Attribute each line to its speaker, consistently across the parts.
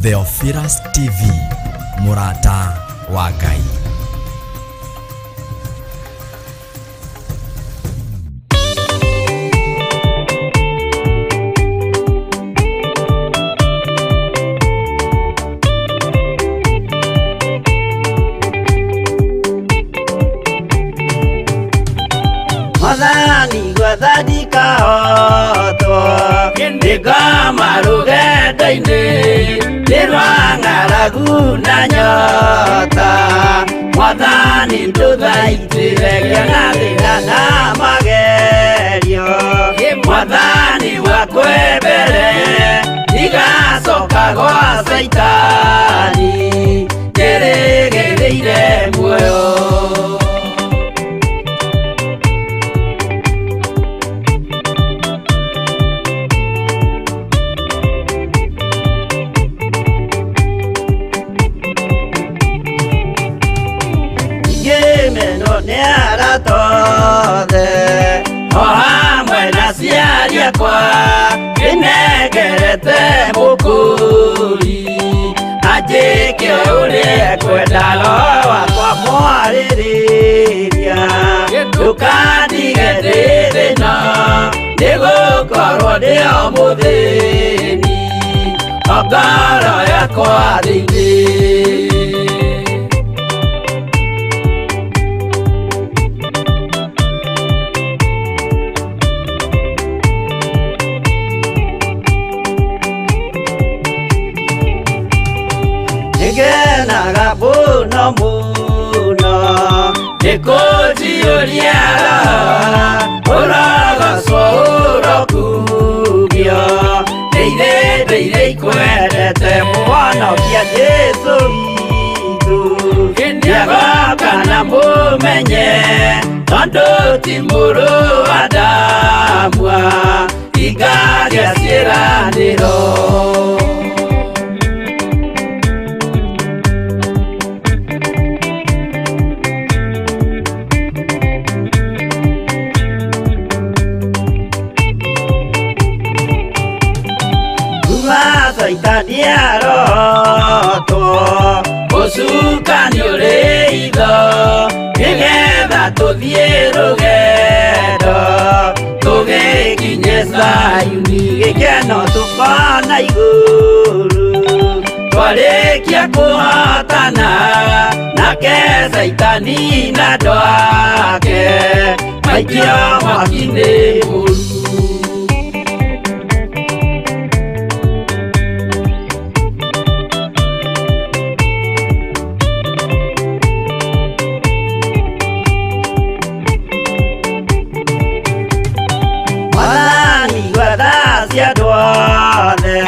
Speaker 1: Theophilus TV, mũrata wa Ngai.
Speaker 2: Mwathani gwetha ndikahotwo ndĩngoma rũgendo-inĩ nĩ rwa ng'aragu na nyota. Mwathani ndũthaitĩre ngĩona thĩna na magerio. Mwathani wakwe mbere ndigacoka gwa Caitani njĩrĩgĩrĩire muoyo. Ngĩmenwo nĩ arata othe o hamwe na aciari akwa ndĩnengerete mũkũri anjĩke ũrĩa ekwenda roho wakwa mwarĩrĩria ndũkandige ndĩ thĩna nĩgũkorwo ndĩ o mũthĩni o ngoro yakwa thĩinĩ. Nĩngenaga mũno mũno nĩkũnjiyũria roho ũrogocwo ũrokugio ndĩire ndĩire ikwendete mũhonokia Jesũ witũ nĩagoka na mũmenye tondũ ti mũrũ wa Adamu ingagĩa ciĩranĩro. Kuma Caitani arotwo ũcukani ũrĩ itho nĩgetha tũthiĩ rũgendo tũgĩkinye Zayuni gĩkeno tũkona igũrũ twarĩkia kũhotana nake Caitani na andũ ake maikio mwaki-inĩ mũru. Mwathani gwetha cia andũ othe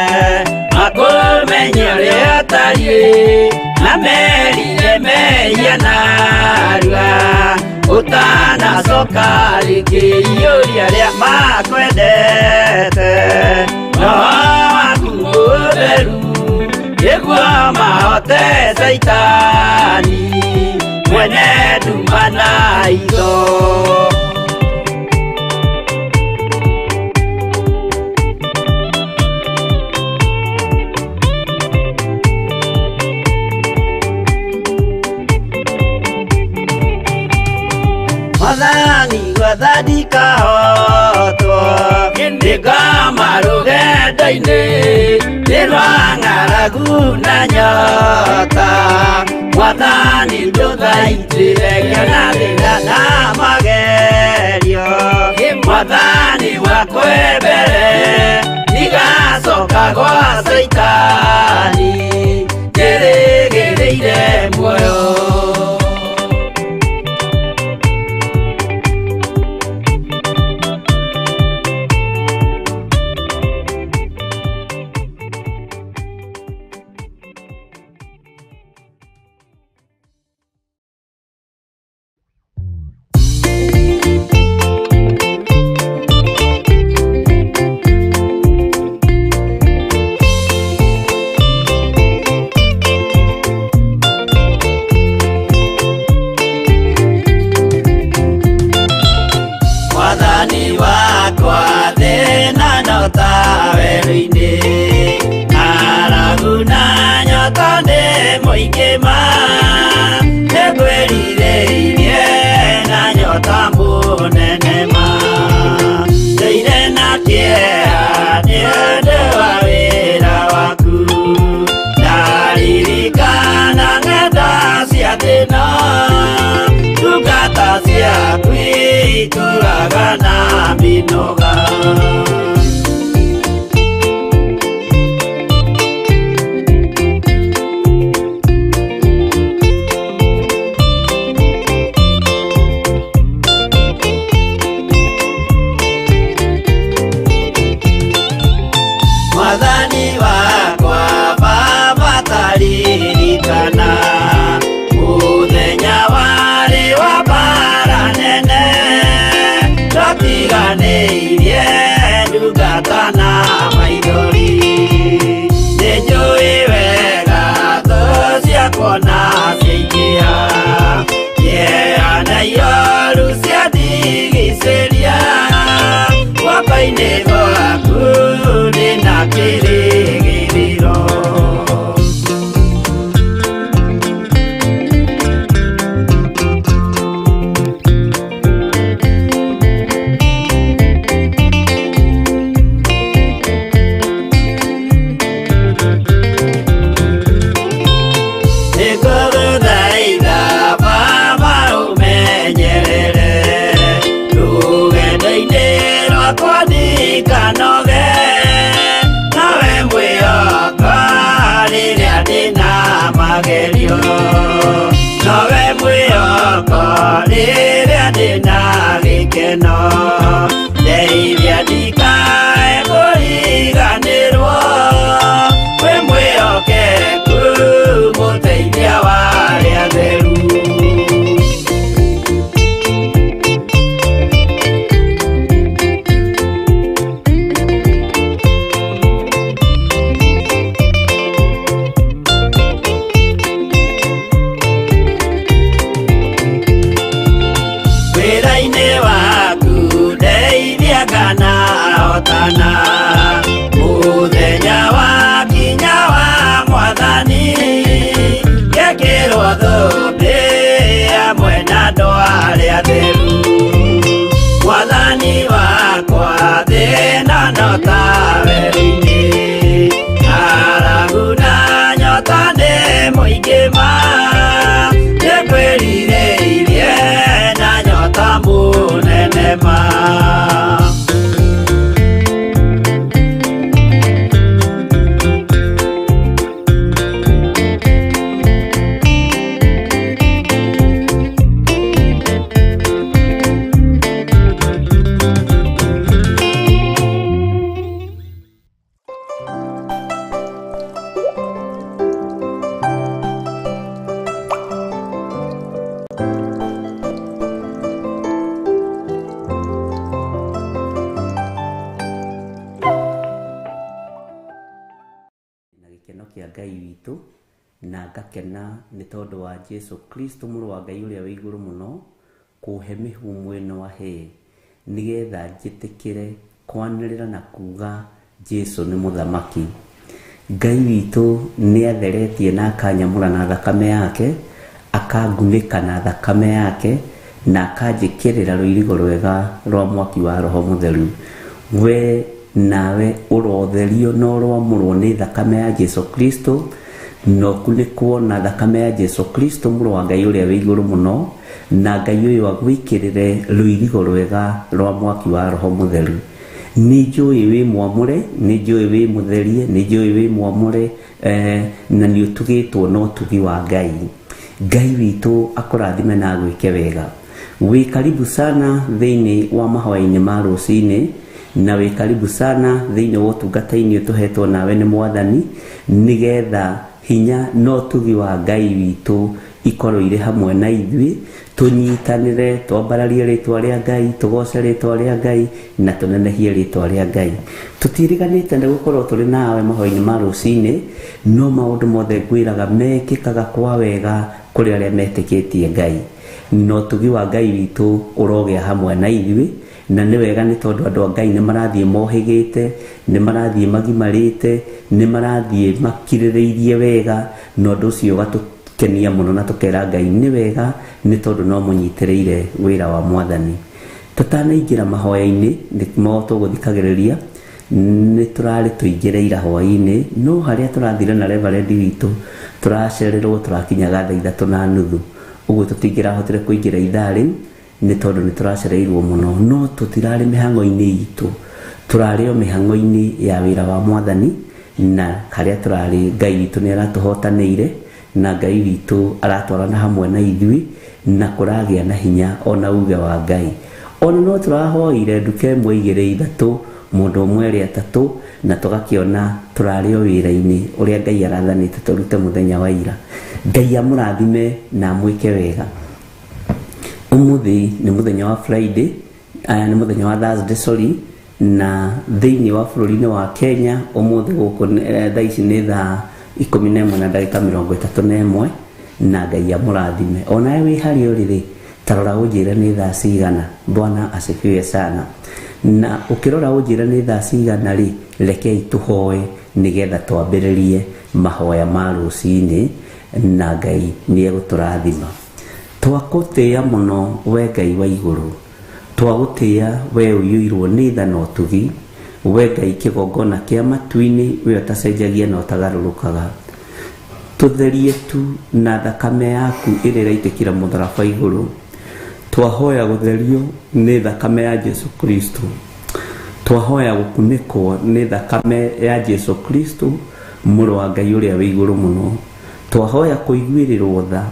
Speaker 2: makũmenye ũrĩa ũtariĩ na merire mehia narua ũtanacoka rĩngĩ iyũria arĩa makwendete roho waku mũtheru nĩguo mahote Caitani mwene nduma na itho. Mwathani gwetha ndikahotwo ndĩngoma rũgendo-inĩ nĩ rwa ng'aragu na nyota. Mwathani ndũthaitĩre ngĩona thĩna na magerio. Mwathani wakwe mbere ndigacoka gwa Caitani njĩrĩgĩrĩire muoyo. ituraga na mĩnoga. Mwathani wakwa Baba taririkana mũthenya warĩ wa mbara nene, twatiganĩirie ndungata na maithori. Nĩnjũĩ wega thũ ciakwa na ciaingĩha, kĩeha na ioru ciandigicĩria, guoko-inĩ gwaku ndĩna kĩrĩgĩrĩro. Nĩngũgũthaitha Baba ũmenyerere rũgendo-inĩ rwakwa ndikanoge, nawe mwĩhoka rĩrĩa ndĩna magerio, nowe mwĩhoko rĩrĩa ndĩna gĩkeno, ndeithia ndikae kũriganĩrwo, wĩ mwĩhokeku mũteithia wa arĩa atheru. Wĩra-inĩ waku ndeithia kana hotana, mũthenya wakinya wa Mwathani, ngekĩrwo thũmbĩ hamwe na andũ arĩa atheru. Mwathani wakwa thĩna no ta werũ-inĩ, ng'aragu na nyota nĩ mũingĩ ma, nĩngwĩrirĩirie na nyota mũnene ma.
Speaker 3: Na gĩkeno kĩa Ngai witũ, na ngakena nĩ tondũ wa Jesu Kristo mũrũ wa Ngai ũrĩa wĩ igũrũ mũno kũhe mĩhũmũ ĩno ahe nĩgetha njĩtĩkĩre kwanĩrĩra na kuga Jesu nĩ mũthamaki. Ngai witũ nĩ atheretie na akanyamũra na thakame yake, akangunĩka na thakame yake, na akanjĩkĩrĩra rũirigo rwega rwa mwaki wa Roho Mũtheru. We nawe ũrotherio na ũroamũrwo nĩ thakame ya Jesu Kristo, na ũkunĩkwo na thakame ya Jesu Kristo mũrũ wa Ngai ũrĩa wĩ igũrũ mũno, na Ngai ũyũ agwĩkĩrĩre rũirigo rwega rwa mwaki wa Roho Mũtheru. Nĩ njũĩ wĩ mwamũre, nĩ njũĩ wĩ mũtherie, nĩ njũĩ wĩ mwamũre, na nĩ ũtugĩtwo na ũtugi wa Ngai. Ngai witũ akũrathime na agwĩke wega. Wĩ karibu sana thĩinĩ wa mahoya-inĩ ma rũcinĩ, na wĩ karibu sana thĩinĩ wa ũtungata-inĩ ũtũhetwo nawe nĩ Mwathani, nĩgetha hinya na ũtugi wa Ngai witũ ikorwo irĩ hamwe na ithuĩ, tũnyitanĩre, twambararie rĩtwa rĩa Ngai, tũgoce rĩtwa rĩa Ngai, na tũnenehie rĩtwa rĩa Ngai. Tũtiriganĩte nĩ gũkorwo tũrĩ nawe mahoya-inĩ ma rũcinĩ, no maũndũ mothe ngwĩraga mekĩkaga kwa wega kũrĩ arĩa metĩkĩtie Ngai. Na ũtugi wa Ngai witũ ũrogĩa hamwe na ithuĩ, na nĩ wega nĩ tondũ andũ a Ngai nĩ marathiĩ mohĩgĩte, nĩ marathiĩ magimarĩte, nĩ marathiĩ makirĩrĩirie wega, na ũndũ ũcio ũgatũkenia mũno na tũkera Ngai nĩ wega nĩ tondũ no mũnyitĩrĩire wĩra wa Mwathani. Tũtanaingĩra mahoya-inĩ nĩmo tũgũthikagĩrĩria, nĩ tũrarĩ tũingĩre ira hwaĩ-inĩ, no harĩa tũrathire na reverend witũ tũracererwo tũrakinyaga thaa 3:30, ũguo tũtingĩrahotire kũingĩra ithaa rĩu, Nĩ tondũ nĩ tũracereirwo mũno, no tũtirarĩ mĩhang'o-inĩ itũ, tũrarĩ o mĩhang'o-inĩ ya wĩra wa mwathani, na harĩa tũrarĩ Ngai witũ nĩ aratũhotanĩire, na Ngai witũ aratwarana hamwe na ithuĩ, na kũragĩa na hinya ona uge wa Ngai. Ona no tũrahoire nduka ĩmwe igĩrĩ ithatũ, mũndũ ũmwe erĩ atatũ, na tũgakĩona tũrarĩ o wĩra-inĩ ũrĩa Ngai arathanĩte tũrute mũthenya wa ira. Ngai amũrathime na amwĩke wega. Ũmũthĩ nĩ mũthenya wa Friday, aya nĩ mũthenya wa Thursday, sorry, na thĩinĩ wa bũrũri-inĩ wa Kenya ũmũthĩ gũkũ thaa ici nĩ thaa 11 na ndagĩka 31, na Ngai amũrathime. Onawe wĩ harĩa ũrĩ rĩ, ta rora ũnjĩre nĩ thaa cigana. Bwana asifiwe sana. Na ũkĩrora ũnjĩre nĩ thaa cigana rĩ, rekei tũhoe nĩgetha twambĩrĩrie mahoya ma rũcinĩ, na Ngai nĩ egũtũrathima. Twagũtĩĩa mũno we Ngai wa igũrũ, twagũtĩĩa we ũiyũirwo nĩ tha na ũtugi, we Ngai kĩgongona kĩa matu-inĩ, we ũtacenjagia na ũtagarũrũkaga. Tũtherie tu na thakame yaku ĩrĩa ĩraitĩkĩra mũtharaba igũrũ. Twahoya gũtherio nĩ thakame ya Jesu Kristo, twahoya gũkunĩkwo nĩ thakame ya Jesu Kristo mũrũ wa Ngai ũrĩa wĩ igũrũ mũno. Twahoya kũiguĩrĩrwo tha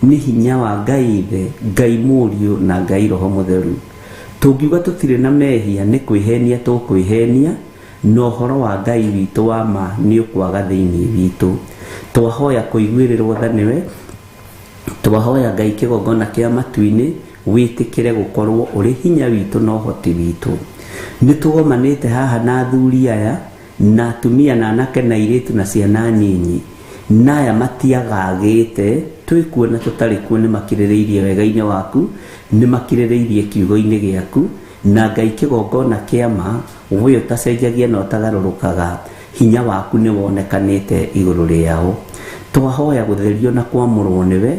Speaker 3: nĩ hinya wa Ngai Ithe, Ngai Mũriũ na Ngai Roho Mũtheru. Tũngiuga tũtirĩ na mehia nĩ kwĩhenia tũkwĩhenia, na ũhoro wa Ngai witũ wa ma nĩ ũkwaga thĩinĩ witũ. Twahoya kũiguĩrĩrwo tha nĩwe, twahoya Ngai kĩgongona kĩa matu-inĩ wĩtĩkĩre gũkorwo ũrĩ hinya witũ na ũhoti witũ. Nĩ tũgomanĩte haha na athuri aya na atumia na anake na airĩtu na ciana nyinyi, na aya matiagagĩte, twĩ kuo na tũtarĩ kuo, nĩ makirĩrĩirie wega-inĩ waku, nĩ makirĩrĩirie kiugo-inĩ gĩaku, na Ngai kĩgongona kĩa ma, we ũtacenjagia na ũtagarũrũkaga, hinya waku nĩ wonekanĩte igũrũ rĩao. Twahoya gũtherio na kwamũrwo nĩwe,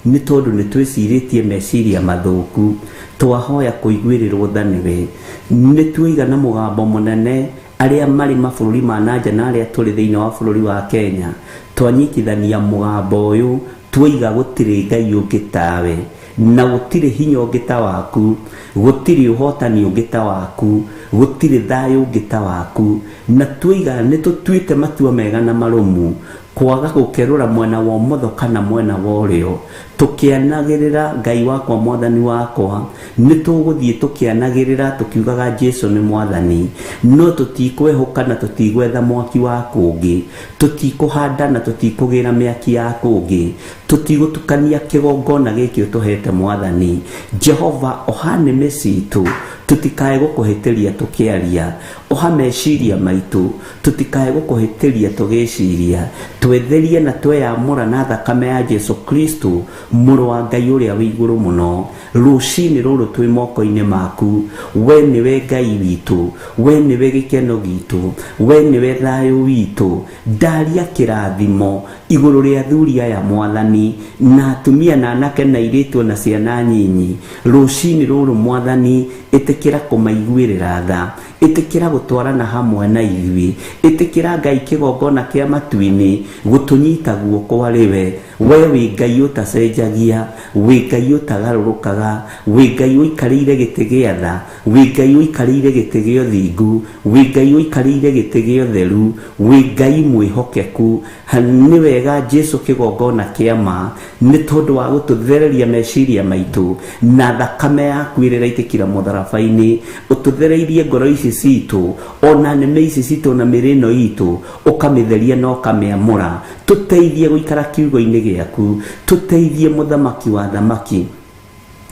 Speaker 3: nĩ tondũ nĩ twĩcirĩtie meciria mathũku. Twahoya kũiguĩrĩrwo tha nĩwe. Nĩ tuoiga na mũgambo mũnene arĩa marĩ mabũrũri ma na nja na arĩa tũrĩ thĩinĩ wa bũrũri wa Kenya, twanyitithania mũgambo ũyũ, tuoiga gũtirĩ Ngai ũngĩ tawe, na gũtirĩ hinya ũngĩ ta waku, gũtirĩ ũhotani ũngĩ ta waku, gũtirĩ thayũ ũngĩ ta waku, na tuoiga nĩ tũtuĩte matua mega na marũmu kwaga gũkerũra mwena wa ũmotho kana mwena wa ũrĩo, tũkĩanagĩrĩra Ngai wakwa mwathani wakwa, nĩ tũgũthiĩ tũkĩanagĩrĩra tũkiugaga Jesu nĩ mwathani, no tũtikwehũka na tũtigwetha mwaki wa kũngĩ, tũtikũhanda na tũtikũgĩra mĩaki ya kũngĩ, tũtigũtukania kĩgongona gĩkĩ ũtũhete mwathani. Jehova, oha nĩmĩ citũ tũtikae gũkũhĩtĩria tũkĩaria, oha meciria maitũ tũtikae gũkũhĩtĩria tũgĩciria, twetherie na tweyamũra na thakame ya Jesu Kristo mũrũ wa Ngai ũrĩa wĩ igũrũ mũno. Rũcinĩ rũrũ twĩ moko-inĩ maku, we nĩwe Ngai witũ, we nĩwe gĩkeno gitũ, we nĩwe thayũ witũ. Ndaria kĩrathimo igũrũ rĩa athuri aya mwathani, na atumia na anake na airĩtu na ciana nyinyi. Rũcinĩ rũrũ mwathani, ĩtĩkĩra kũmaiguĩrĩra tha, ĩtĩkĩra gũtwarana hamwe na ithuĩ, ĩtĩkĩra Ngai kĩgongona kĩa matu-inĩ gũtũnyita guoko arĩ we. We wĩ Ngai ũtacenjagia, wĩ Ngai ũtagarũrũkaga, wĩ Ngai ũikarĩire gĩtĩ gĩa tha, wĩ Ngai ũikarĩire gĩtĩ gĩa ũthingu, wĩ Ngai ũikarĩire gĩtĩ gĩa ũtheru, wĩ Ngai mwĩhokeku. Nĩ wega Jesu kĩgongona kĩa ma, nĩ tondũ wa gũtũthereria meciria maitũ na thakame yaku ĩrĩa ĩraitĩkĩra mũtharaba-inĩ, ũtũthereirie ngoro ici citũ, ona nĩmĩ ici citũ na mĩrĩ ĩno itũ, ũkamĩtheria na ũkamĩamũra. Tũteithie gũikara kiugo-inĩ gĩaku, tũteithie mũthamaki wa thamaki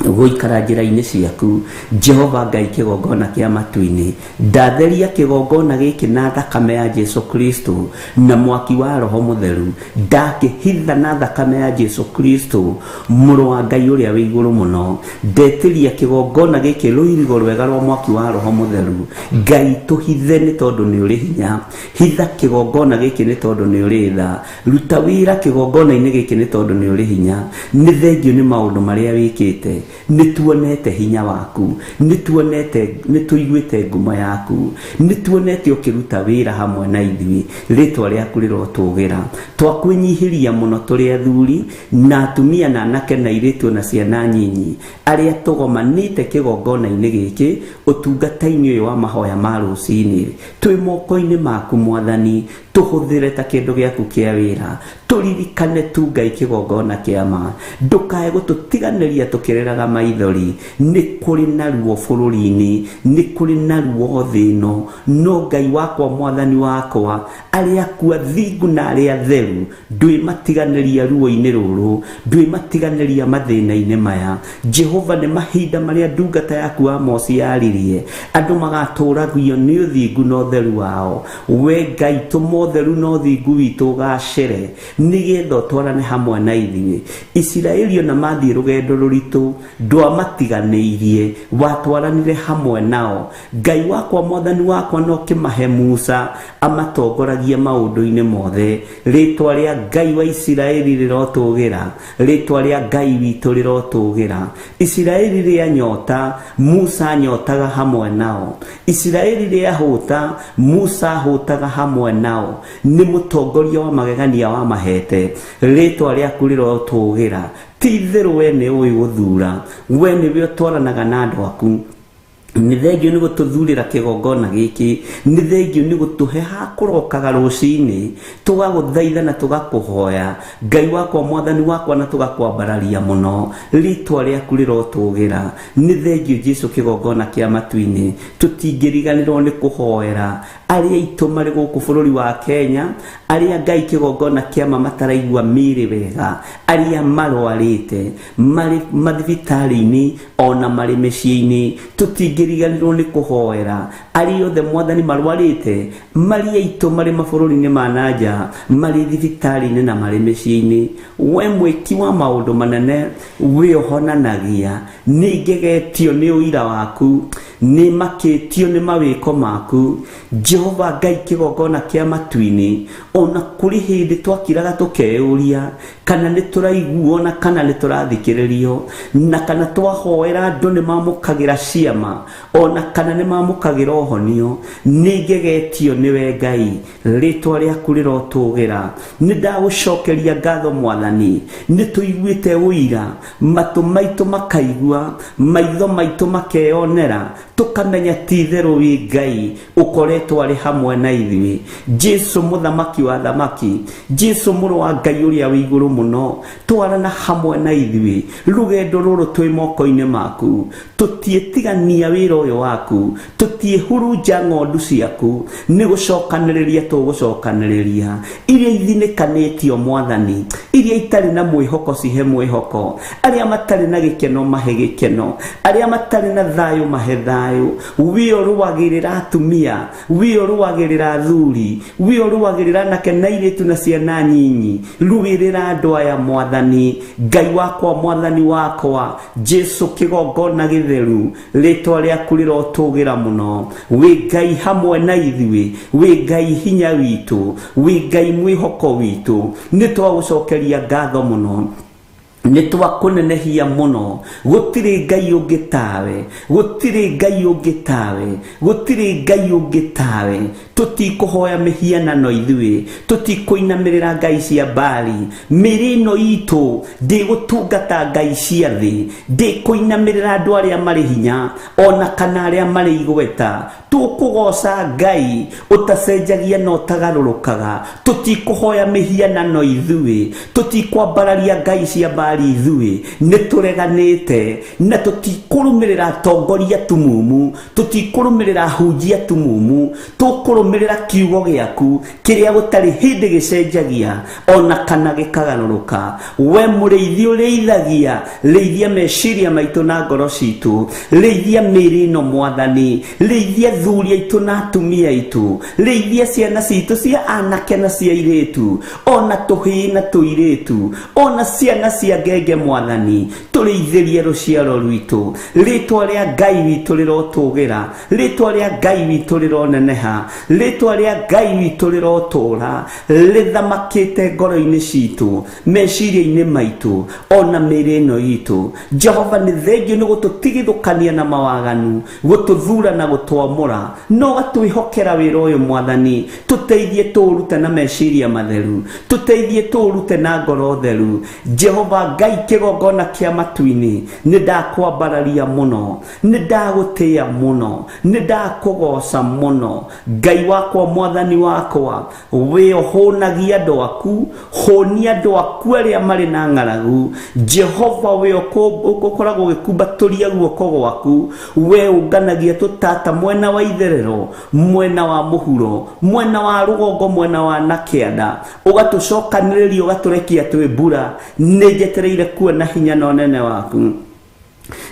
Speaker 3: gũikara njĩra-inĩ ciaku. Jehova Ngai kĩgongona kĩa matu-inĩ, ndatheria kĩgongona gĩkĩ na thakame ya Jesu Kristo na mwaki wa Roho Mũtheru, ndakĩhitha na thakame ya Jesu Kristo mũrũ wa Ngai ũrĩa wĩ igũrũ mũno. Ndetĩria kĩgongona gĩkĩ rũirigo rwega rwa mwaki wa Roho Mũtheru. Ngai tũhithe nĩ tondũ nĩ ũrĩ hinya, hitha kĩgongona gĩkĩ nĩ tondũ nĩ ũrĩ tha, ruta wĩra kĩgongona-inĩ gĩkĩ nĩ tondũ nĩ ũrĩ hinya. Nĩ thengio nĩ maũndũ marĩa wĩkĩte. Nĩ tuonete hinya waku, nĩ tuonete, nĩ tũiguĩte ngumo yaku, nĩ tuonete ũkĩruta wĩra hamwe na ithuĩ. Rĩtwa rĩaku rĩrotũgĩra. Twakwĩnyihĩria mũno tũrĩ athuri na atumia na anake na airĩtu na ciana nyinyi arĩa tũgomanĩte kĩgongona-inĩ gĩkĩ ũtungata-inĩ ũyũ wa mahoya ma rũcinĩ. Twĩ moko-inĩ maku Mwathani, tũhũthĩre ta kĩndũ gĩaku kĩa wĩra, tũririkane tu Ngai kĩgongona kĩa ma, ndũkae gũtũtiganĩria tũkĩrĩraga maithori. Nĩ kũrĩ na ruo bũrũri-inĩ, nĩ kũrĩ na ruo thĩ ĩno, no Ngai wakwa, Mwathani wakwa, arĩa aku athingu na arĩa atheru ndwĩmatiganĩria ruo-inĩ rũrũ, ndwĩmatiganĩria mathĩna-inĩ maya. Jehova, nĩ mahinda marĩa ndungata yaku Amosi yaririe, andũ magatũragio nĩ ũthingu na ũtheru wao. We Ngai, tũma ũtheru na ũthingu witũ ũgacĩre, nĩgetha ũtwarane hamwe na ithuĩ. Isiraeli ona mathiĩ rũgendo rũritũ, ndwamatiganĩirie, watwaranire hamwe nao. Ngai wakwa, Mwathani wakwa, no kĩmahe Musa amatongoragie maũndũ-inĩ mothe. Rĩtwa rĩa Ngai wa Isiraeli rĩrotũgĩra, rĩtwa rĩa Ngai witũ rĩrotũgĩra. Isiraeli rĩa nyota, Musa anyotaga hamwe nao. Isiraeli rĩa hũta, Musa ahũtaga hamwe nao. Nĩ mũtongoria wa magegania wa mahete. Rĩtwa rĩaku rĩrotũgĩra. Ti itherũ we nĩ ũĩ gũthura, we nĩwe ũtwaranaga na andũ aku. Nĩ thengio nĩ gũtũthurĩra kĩgongona gĩkĩ, nĩ thengio nĩ gũtũhe ha kũrokaga rũcinĩ, tũgagũthaitha na tũgakũhoya, Ngai wakwa, Mwathani wakwa, na tũgakwambararia mũno. Rĩtwa rĩaku rĩrotũgĩra. Nĩ thengio Jesu kĩgongona kĩa matu-inĩ. Tũtingĩriganĩrwo nĩ kũhoera arĩa aitũ marĩ gũkũ bũrũri wa Kenya, arĩa Ngai kĩgongona kĩa ma mataraigua mĩĩrĩ wega, arĩa marwarĩte marĩ mathibitarĩ-inĩ ona marĩ mĩciĩ-inĩ. Tũtingĩriganĩrwo nĩ kũhoera arĩa othe Mwathani marwarĩte, marĩ aitũ marĩ mabũrũri-inĩ ma na nja, marĩ thibitarĩ-inĩ na marĩ mĩciĩ-inĩ. We mwĩki wa maũndũ manene, we ũhonanagia, nĩ ngegetio nĩ ũira waku, nĩ makĩtio nĩ mawĩko maku. Jehova Ngai kĩgongona kĩa matu-inĩ, ona kũrĩ hĩndĩ twakiraga tũkeyũria kana nĩ tũraiguo na kana nĩ tũrathikĩrĩrio, na kana twahoera andũ nĩ mamũkagĩra ciama, ona kana nĩ mamũkagĩra ũhonio. Nĩ ngegetio nĩwe Ngai, rĩtwa rĩaku rĩrotũgĩra. Nĩ ndagũcokeria ngatho Mwathani, nĩ tũiguĩte ũira, matũ maitũ makaigua, maitho maitũ makeyonera, tũkamenya ti itherũ wĩ Ngai ũkoretwo arĩ hamwe na ithuĩ. Jesu mũthamaki wa thamaki, Jesu mũrũ wa Ngai ũrĩa wĩ igũrũ mũno, twarana hamwe na ithuĩ rũgendo rũrũ twĩ moko-inĩ maku. Tũtiĩtigania wĩra ũyũ waku, tũtiĩhurunja ng'ondu ciaku, nĩ gũcokanĩrĩria tũgũcokanĩrĩria iria ithinĩkanĩtio Mwathani, iria itarĩ na mwĩhoko cihe mwĩhoko, arĩa matarĩ na gĩkeno mahe gĩkeno, arĩa matarĩ na thayũ mahe thayũ. We ũrũagĩrĩra atumia, we ũrũagĩrĩra athuri, we ũrũagĩrĩra anake na airĩtu na ciana nyinyi, rũĩrĩra andũ aya Mwathani. Ngai wakwa, Mwathani wakwa, Jesu kĩgongona gĩtheru, rĩtwa rĩaku rĩrotũgĩra mũno. Wĩ Ngai hamwe na ithuĩ, wĩ Ngai hinya witũ, wĩ Ngai mwĩhoko witũ. Nĩ twagũcokeria ngatho mũno, nĩ twakũnenehia mũno. Gũtirĩ Ngai ũngĩ tawe, gũtirĩ Ngai ũngĩ tawe, gũtirĩ Ngai ũngĩ tawe. Tũtikũhoya mĩhianano ithuĩ, tũtikũinamĩrĩra ngai cia Baali. Mĩĩrĩ ĩno itũ ndĩgũtungata ngai cia thĩ, ndĩkũinamĩrĩra andũ arĩa marĩ hinya ona kana arĩa marĩ igweta. Tũkũgoca Ngai ũtacenjagia na ũtagarũrũkaga. Tũtikũhoya mĩhianano ithuĩ, tũtikwambararia ngai cia Baali ithuĩ. Nĩ tũreganĩte na tũtikũrũmĩrĩra atongoria tumumu, tũtikũrũmĩrĩra ahunjia tumumu, tũkũrũmĩrĩra kiugo gĩaku kĩrĩa gũtarĩ hĩndĩ gĩcenjagia ona kana gĩkagarũrũka. We mũrĩithi ũrĩithagia, rĩithia meciria maitũ na ngoro citũ, rĩithia mĩĩrĩ ĩno Mwathani, rĩithia athuri aitũ na atumia aitũ, rĩithia ciana citũ cia anake na cia airĩtu, ona tũhĩĩ na tũirĩtu, ona ciana cia ngenge Mwathani. Tũrĩithĩrie rũciaro rwitũ. Rĩtwa rĩa Ngai witũ rĩrotũgĩra, rĩtwa rĩa Ngai witũ rĩroneneha, rĩtwa rĩa Ngai witũ rĩrotũra rĩthamakĩte ngoro-inĩ citũ, meciria-inĩ maitũ, ona mĩĩrĩ ĩno itũ. Jehova, nĩ thengio nĩ gũtũtigithũkania na mawaganu, gũtũthura na gũtwamũra, no gatwĩhokera wĩra ũyũ. Mwathani, tũteithie tũũrute na meciria matheru, tũteithie tũũrute na ngoro theru. Jehova Ngai kĩgongona kĩa matu-inĩ, nĩ ndakwambararia mũno, nĩ ndagũtĩĩa mũno, nĩ ndakũgoca mũno. Ngai wakwa, Mwathani wakwa, wĩ ũhũnagia andũ aku, hũnia andũ aku arĩa marĩ na ng'aragu. Jehova, wĩ ũkoragwo ũgĩkumbatũria guoko gwaku, we ũnganagia tũtata mwena wa itherero, mwena wa mũhuro, mwena wa rũgongo, mwena wa na kĩanda, ũgatũcokanĩrĩria, ũgatũrekia twĩ mbura. Nĩ njetereire kuona hinya na ũnene waku,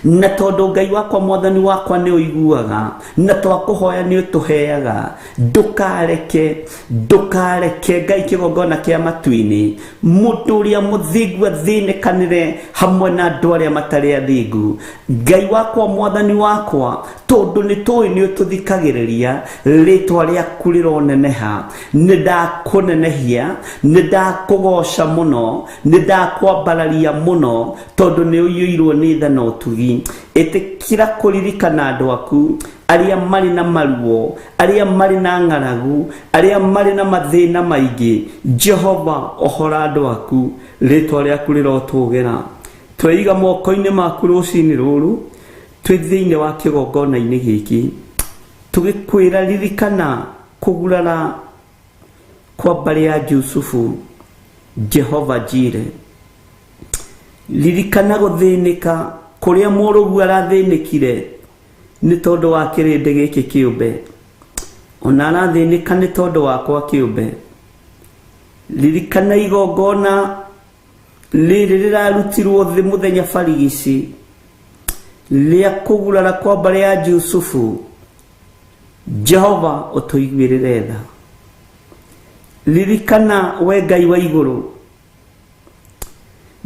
Speaker 3: na tondũ Ngai wakwa, Mwathani wakwa, nĩ ũiguaga na twakũhoya nĩ ũtũheaga. Ndũkareke, ndũkareke, Ngai kĩgongona kĩa matu-inĩ, mũndũ ũrĩa mũthingu athĩnĩkanĩre hamwe na andũ arĩa matarĩ athingu. Ngai wakwa, Mwathani wakwa, tondũ nĩ tũĩ nĩ ũtũthikagĩrĩria, rĩtwa rĩaku rĩroneneha. Nĩ ndakũnenehia, nĩ ndakũgoca mũno, nĩ ndakwambararia mũno, tondũ nĩ ũiyũirwo nĩ tha na ũtugi. Ĩtĩkĩra kũririkana andũ aku arĩa marĩ na maruo, arĩa marĩ na ng'aragu, arĩa marĩ na mathĩna maingĩ. Jehova, ohora andũ aku, rĩtwa rĩaku rĩrotũgĩra. Tweiga moko-inĩ maku rũcinĩ rũrũ, twĩ thĩinĩ wa kĩgongona-inĩ gĩkĩ, tũgĩkwĩra ririkana kũgurara kwa mbarĩ ya Jusufu. Jehova Jire, ririkana gũthĩnĩka kũrĩa mũrũgu arathĩnĩkire nĩ tondũ wa kĩrĩndĩ gĩkĩ kĩũmbe, ona arathĩnĩka nĩ tondũ wakwa kĩũmbe. Ririkana igongona rĩrĩ rĩrarutirwo thĩ mũthenya barigici rĩa kũgurara kwa mbarĩ ya Jusufu. Jehova, ũtũiguĩrĩre tha. Ririkana, we Ngai wa igũrũ,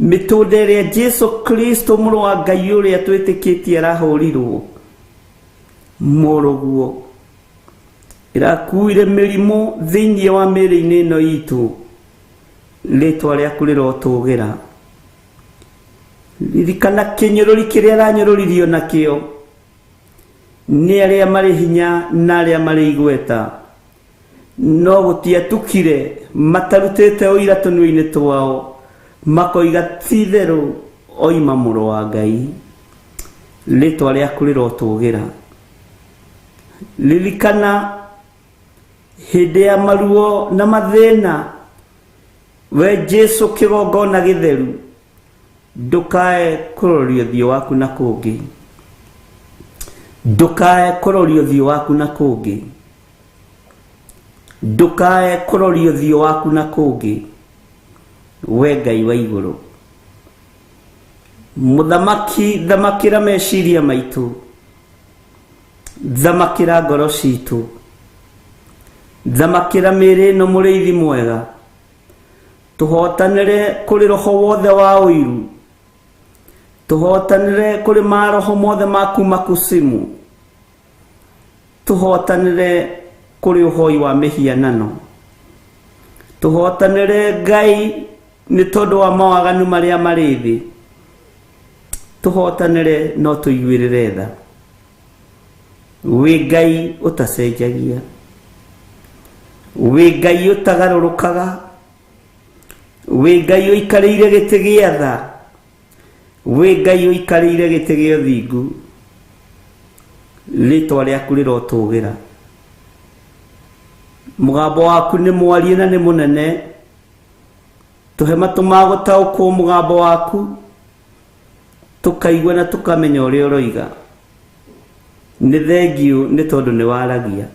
Speaker 3: mĩtũnda ĩrĩa Jesu Kristo, mũrũ wa Ngai ũrĩa twĩtĩkĩtie, arahũrirwo mũrũguo, ĩrakuire mĩrimũ thĩinĩ wa mĩĩrĩ-inĩ ĩno itũ. Rĩtwa rĩaku rĩrotũgĩra. Ririkana kĩnyũrũri kĩrĩa aranyũrũririo nakĩo nĩ arĩa marĩ hinya na arĩa marĩ igweta, no gũtiatukire matarutĩte ũira tũnua-inĩ twao, makoiga ti-itherũ oima mũrũ wa Ngai. Rĩtwa rĩaku rĩrotũgĩra. Ririkana hĩndĩ ya maruo na mathĩna, we Jesu kĩgongona gĩtheru, ndũkae kũroria ũthiũ waku na kũngĩ, ndũkae kũroria ũthiũ waku na kũngĩ, ndũkae kũroria ũthiũ waku na kũngĩ, we Ngai wa igũrũ. Mũthamaki, thamakĩra meciria maitũ, thamakĩra ngoro citũ, thamakĩra mĩĩrĩ ĩno. Mũrĩithi mwega, tũhotanĩre kũrĩ roho wothe wa ũiru, tũhotanĩre kũrĩ maroho mothe ma kuma kusimu, tũhotanĩre kũrĩ ũhoi wa mĩhianano, tũhotanĩre, Ngai, nĩ tondũ wa mawaganu marĩa marĩ thĩ. Tũhotanĩre no tũiguĩrĩre tha. Wĩ Ngai ũtacenjagia, wĩ Ngai ũtagarũrũkaga, wĩ Ngai ũikarĩire gĩtĩ gĩa tha, wĩ Ngai ũikarĩire gĩtĩ gĩa ũthingu. Rĩtwa rĩaku rĩrotũgĩra. Mũgambo waku nĩ mwarie na nĩ mũnene. Tũhe matũ ma gũtaũkwo mũgambo waku, tũkaigua na tũkamenya ũrĩa ũroiga. Nĩ thengiũ nĩ tondũ nĩ waragia,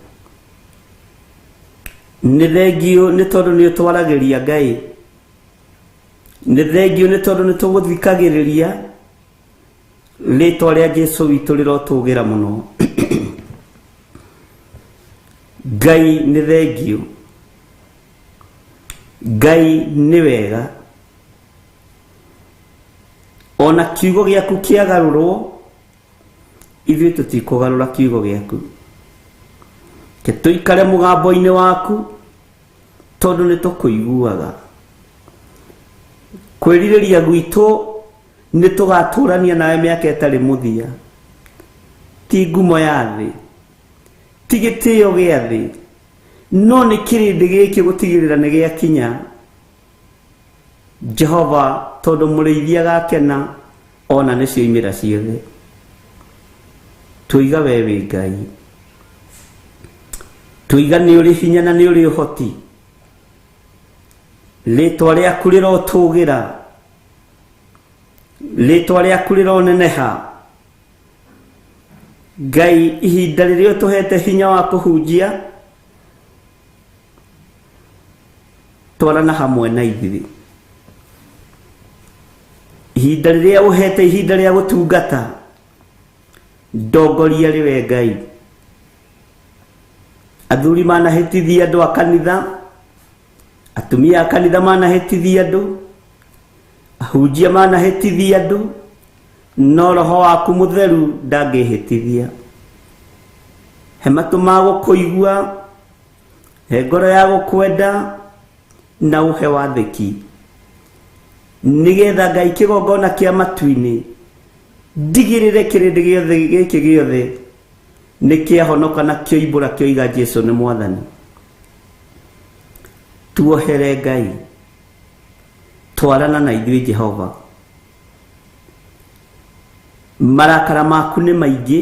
Speaker 3: nĩ thengiũ nĩ tondũ nĩ ũtwaragĩria. Ngai, nĩ thengiũ nĩ tondũ nĩ tũgũthikagĩrĩria. Rĩtwa rĩa Jesu witũ rĩrotũgĩra mũno. Ngai, nĩ thengiũ. Ngai, nĩ wega. Ona kiugo gĩaku kĩagarũrwo, ithuĩ tũtikũgarũra kiugo gĩaku. Ke tũikare mũgambo-inĩ waku, tondũ nĩ tũkũiguaga. Kwĩrirĩria gwitũ nĩ tũgatũrania nawe mĩaka ĩtarĩ mũthia. Ti ngumo ya thĩ, ti gĩtĩo gĩa thĩ, no nĩ kĩrĩndĩ gĩkĩ gũtigĩrĩra nĩ gĩakinya. Jehova, tondũ mũrĩithi agakena ona nĩ cioimĩra ciothe. Tũiga we wĩ Ngai, tũiga nĩ ũrĩ hinya na nĩ ũrĩ ũhoti. Rĩtwa rĩaku rĩrotũgĩra, rĩtwa rĩaku rĩroneneha. Ngai, ihinda rĩrĩa ũtũhete hinya wa kũhunjia, twarana hamwe na ithuĩ. Ihinda rĩrĩa ũhete ihinda rĩa gũtungata, ndongoria rĩwe Ngai. Athuri manahĩtithia andũ a kanitha, atumia a kanitha manahĩtithia andũ, ahunjia manahĩtithia andũ, no roho waku mũtheru ndangĩhĩtithia. He matũ ma gũkũigua, he ngoro ya gũkwenda, na ũhe wathĩki, nĩgetha Ngai kĩgongona kĩa matu-inĩ ndigĩrĩre kĩrĩndĩ gĩothe gĩkĩ gĩothe nĩ kĩahonoka na kĩoimbũra kĩoiga Jesu nĩ Mwathani. Tuohere Ngai, twarana na ithuĩ Jehova. Marakara maku nĩ maingĩ,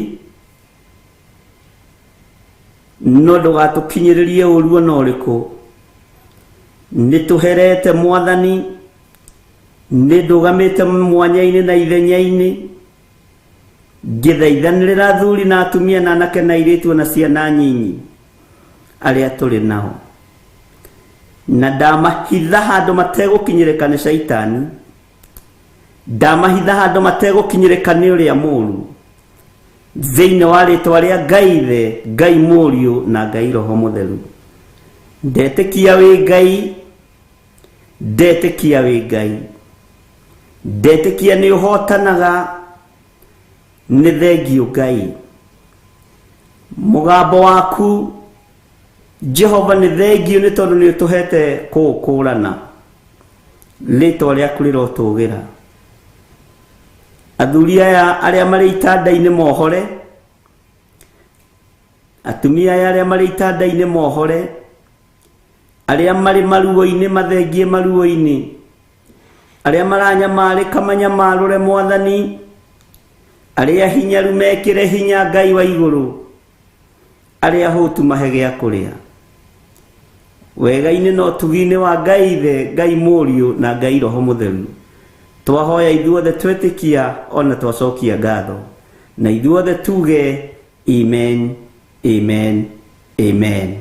Speaker 3: no ndũgatũkinyĩrĩrie ũru ona ũrĩkũ. Nĩ tũherete Mwathani, nĩ ndũgamĩte mwanya-inĩ na ithenya-inĩ, ngĩthaithanĩrĩra athuri na atumia na anake na airĩtu na ciana nyinyi arĩa tũrĩ nao, na ndamahitha handũ mategũkinyĩrĩka nĩ Shaitani, ndamahitha handũ mategũkinyĩrĩka nĩ ũrĩa mũũru, thĩinĩ wa rĩtwa rĩa Ngai Ithe, Ngai Mũriũ na Ngai Roho Mũtheru. Ndetĩkia wĩ Ngai, ndetĩkia wĩ Ngai, ndetĩkia nĩ ũhotanaga, nĩ thengiũ Ngai. Mũgambo waku Jehova nĩ thengiũ nĩ tondũ nĩ ũtũhete kũũkũrana. Rĩtwa rĩaku rĩrotũgĩra. Athuri aya arĩa marĩ itanda-inĩ mohore, atumia aya arĩa marĩ itanda-inĩ mohore, arĩa marĩ maruo-inĩ mathengie maruo-inĩ, arĩa maranyamarĩka manyamarũre Mwathani, arĩa hinyaru mekĩre hinya Ngai wa igũrũ, arĩa ahũtu mahe gĩa kũrĩa. Wega-inĩ na ũtugi-inĩ wa Ngai Ithe, Ngai Mũriũ na Ngai Roho Mũtheru, twahoya ithuothe twetĩkia ona twacokia ngatho, na ithuothe tuge amen, amen, amen.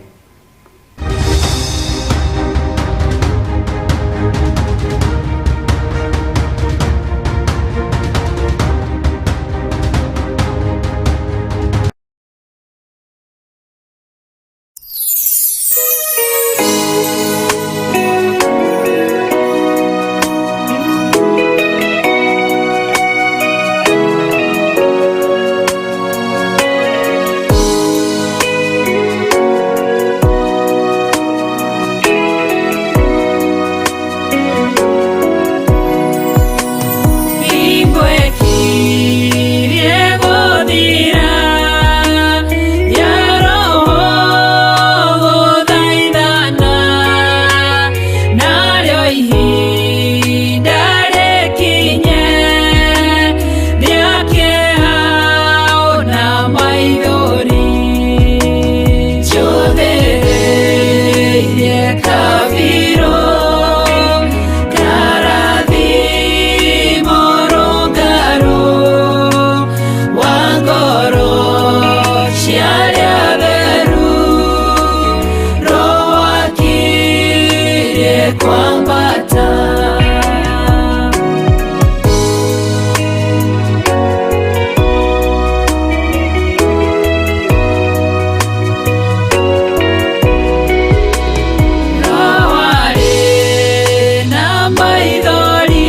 Speaker 4: Rawari na maithori.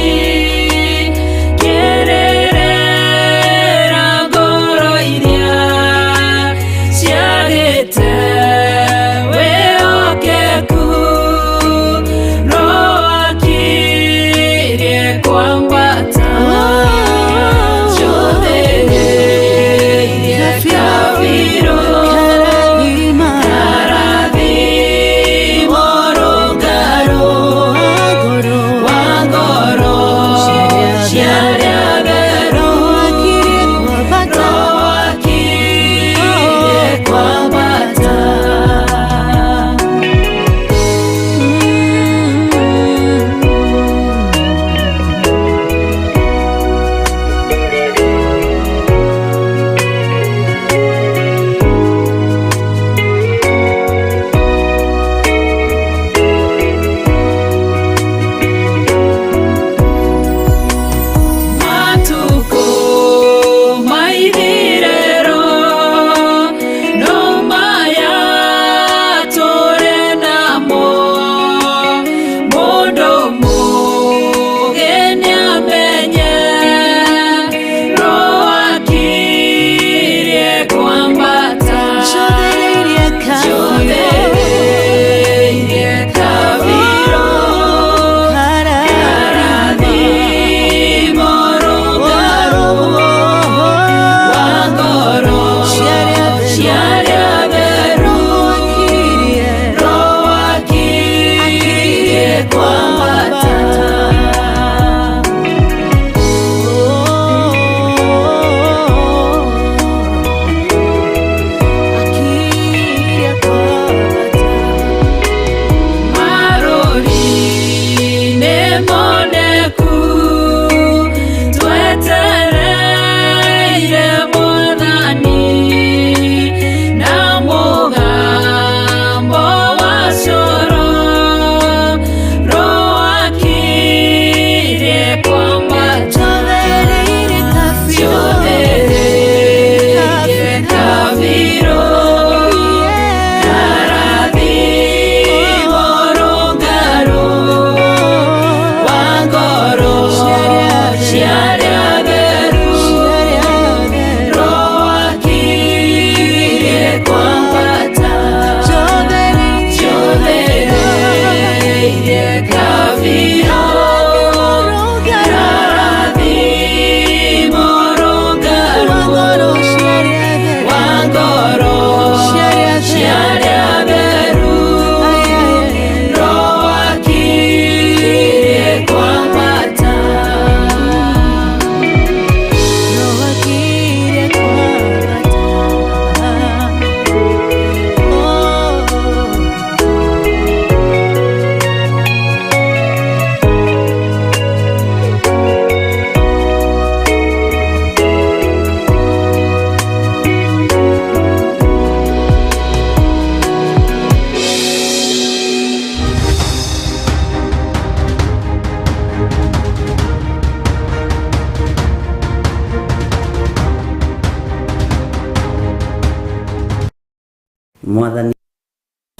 Speaker 3: Mwathani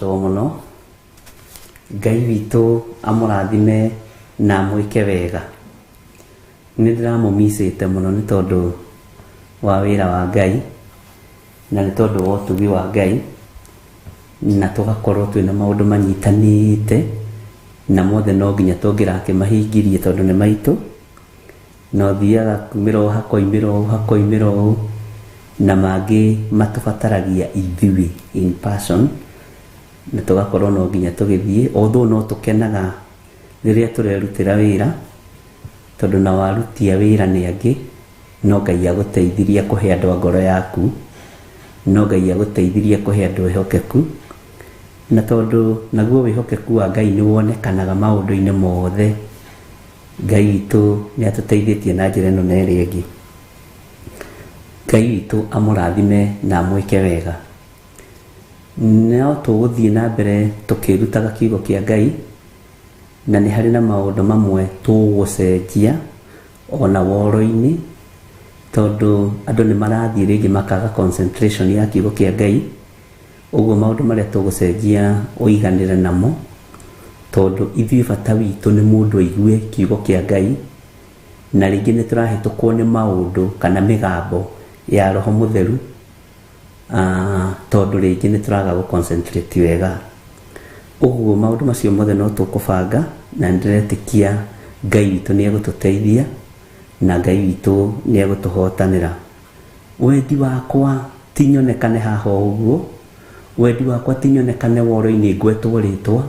Speaker 3: mũno, Ngai witũ amũrathime na amwĩke wega. Nĩ ndĩramũmicĩte mũno nĩ tondũ wa wĩra wa Ngai na nĩ tondũ wa ũtugi wa Ngai, na tũgakorwo twĩna maũndũ manyitanĩte na mothe no nginya tũngĩrakĩmahingirie tondũ nĩ maitũ. Na ũthiaga kumĩra ũũ hakoimĩra ũũ hakoimĩra ũũ, na mangĩ matũbataragia ithuĩ in person, na tũgakorwo no nginya tũgĩthiĩ. Although no tũkenaga rĩrĩa tũrerutĩra wĩra, tondũ na warutia wĩra nĩ angĩ, no Ngai agũteithirie kũhe andũ a ngoro yaku, no Ngai agũteithirie kũhe andũ ehokeku, na tondũ naguo wĩhokeku wa Ngai nĩ wonekanaga maũndũ-inĩ mothe, Ngai witũ nĩ atũteithĩtie na njĩra ĩno na ĩrĩa ĩngĩ. Ngai witũ amũrathime na amwĩke wega. No tũgũthiĩ na mbere tũkĩrutaga kiugo kĩa Ngai, na nĩ harĩ na maũndũ mamwe tũgũcenjia ona woro-inĩ, tondũ andũ nĩ marathiĩ rĩngĩ makaga concentration ya kiugo kĩa Ngai. Ũguo maũndũ marĩa tũgũcenjia ũiganĩre namo, tondũ ithuĩ bata witũ nĩ mũndũ aigue kiugo kĩa Ngai, na rĩngĩ nĩ tũrahĩtũkwo nĩ maũndũ kana mĩgambo ya Roho Mũtheru, tondũ rĩngĩ nĩ tũraga gũ concentrate wega. Ũguo maũndũ macio mothe no tũkũbanga, na nĩndĩretĩkia Ngai witũ nĩ egũtũteithia na Ngai witũ nĩ egũtũhotanĩra. Wendi wakwa ti nyonekane haha o ũguo, wendi wakwa ti nyonekane woro-inĩ ngwetwo rĩtwa,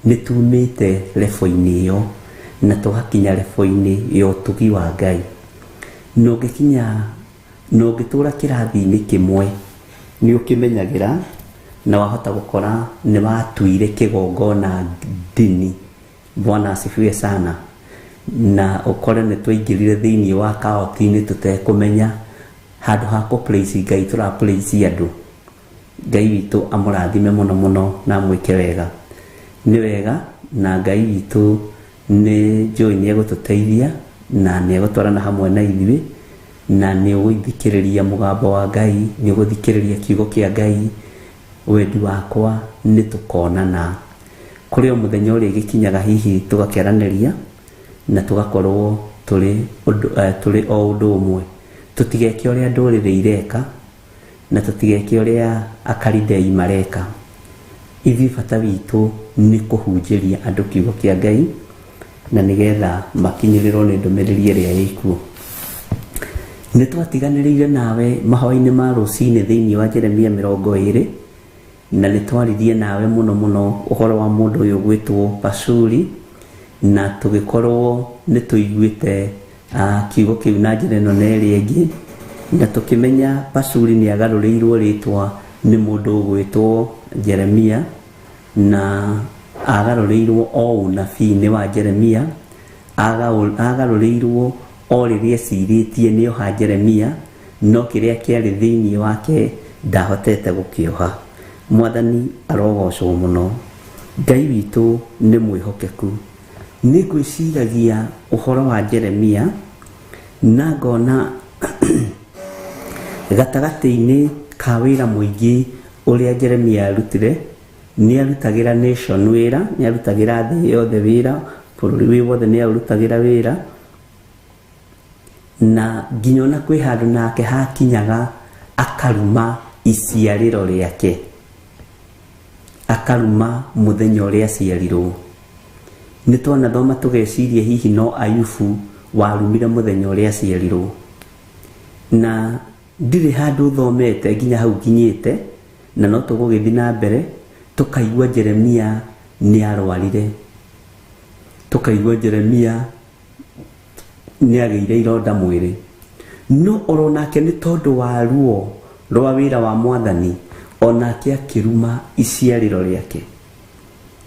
Speaker 3: nĩ tumĩte lebo-inĩ ĩyo na tũgakinya lebo-inĩ ya ũtugi wa Ngai. Na ũngĩkinya na ũngĩtũra kĩrathi-inĩ kĩmwe nĩ ũkĩmenyagĩra, na wahota gũkora nĩ watuire kĩgongona ndini. Bwana asifiwe sana. Na ũkore nĩ twaingĩrire thĩinĩ wa kaoti-inĩ tũtekũmenya, handũ ha kũ praise Ngai tũra praise andũ. Ngai witũ amũrathime mũno mũno na amwĩke wega. Nĩ wega, na Ngai witũ nĩ njũĩ nĩ egũtũteithia na nĩ egũtwarana hamwe na ithuĩ, na nĩ ũgũthikĩrĩria mũgambo wa Ngai, nĩ ũgũthikĩrĩria kiugo kĩa Ngai. Wendi wakwa nĩ tũkonana kũrĩ o mũthenya ũrĩa gĩkinyaga hihi tũgakĩaranĩria na tũgakorwo tũrĩ tũrĩ o ũndũ ũmwe. Tũtigeke ũrĩa ndũrĩrĩ ireka na tũtigeke ũrĩa akaridei mareka. Ithuĩ bata witũ nĩ kũhunjĩria andũ kiugo kĩa Ngai na nĩgetha makinyĩrĩrwo nĩ ndũmĩrĩri ĩrĩa ĩkuo. Nĩ twatiganĩrĩire nawe mahoya-inĩ ma rũcinĩ thĩinĩ wa Jeremia 20, na nĩ twaririe nawe mũno mũno ũhoro wa mũndũ ũyũ ũgwĩtwo Pashuri, na tũgĩkorwo nĩ tũiguĩte kiugo kĩu na njĩra ĩno na ĩrĩa ĩngĩ, na tũkĩmenya Pashuri nĩ agarũrĩirwo rĩtwa nĩ mũndũ ũgwĩtwo Jeremia, na agarũrĩirwo o ũnabii-inĩ wa Jeremia, agarũrĩirwo o rĩrĩa ecirĩtie nĩ oha Jeremia, no kĩrĩa kĩarĩ thĩinĩ wake ndahotete gũkĩoha. Mwathani arogocwo mũno. Ngai witũ nĩ mwĩhokeku. Nĩ ngwĩciragia ũhoro wa Jeremia na ngona gatagatĩ-inĩ ka wĩra mũingĩ ũrĩa Jeremia arutire, nĩ arutagĩra nation wĩra, nĩ arutagĩra thĩ yothe wĩra, bũrũri wĩ wothe nĩ arutagĩra wĩra, na nginya ona kwĩ handũ nake hakinyaga akaruma iciarĩro rĩake, akaruma mũthenya ũrĩa aciarirwo. Nĩ twanathoma tũgeciria hihi no Ayubu warumire mũthenya ũrĩa aciarirwo, na ndirĩ handũ thomete nginya hau nginyĩte, na no tũgũgĩthiĩ na mbere tũkaigua Jeremia nĩ arwarire, tũkaigua Jeremia nĩ agĩire ironda mwĩrĩ, no oro nake nĩ tondũ wa ruo rwa wĩra wa Mwathani onake akĩruma iciarĩro rĩake.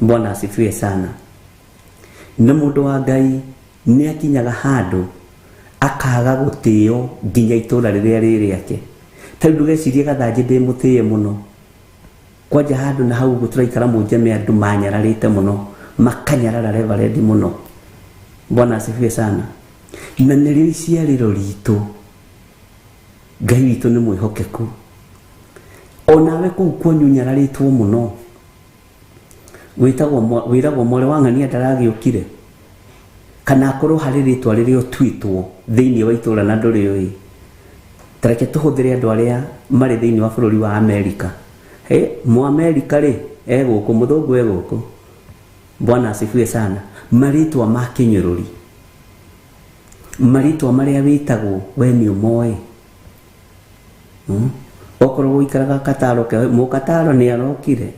Speaker 3: Bwana asifiwe sana. Na mũndũ wa Ngai nĩ akinyaga handũ akaga gũtĩo nginya itũra rĩrĩa rĩ rĩake. Ta rĩu ndũgecirie Gathanjĩ ndĩ mũtĩe mũno, kwanja handũ na hau ũguo tũraikara Mũnjeme andũ manyararĩte mũno, makanyarara reverend mũno. Bwana asifiwe sana. Na nĩrĩo iciarĩro ritũ. Ngai witũ nĩ mwĩhokeku. Onawe kũu kwanyu nyararĩtwo mũno, wĩtagwo wĩragwo mwarĩ wa ng'ania ndaragĩũkire, kana akorwo harĩ rĩtwa rĩrĩa ũtuĩtwo thĩinĩ wa itũra na ndũrĩũĩ. Tareke tũhũthĩre andũ arĩa marĩ thĩinĩ wa bũrũri wa Amerika. Mũamerika rĩ e gũkũ, mũthũngũ e gũkũ, Bwana asifiwe sana. Marĩtwa ma kĩnyũrũri, marĩtwa marĩa wĩtagwo we nĩ ũmoĩ. Okorwo ũikaraga Kataro, mũkataro nĩ arokire,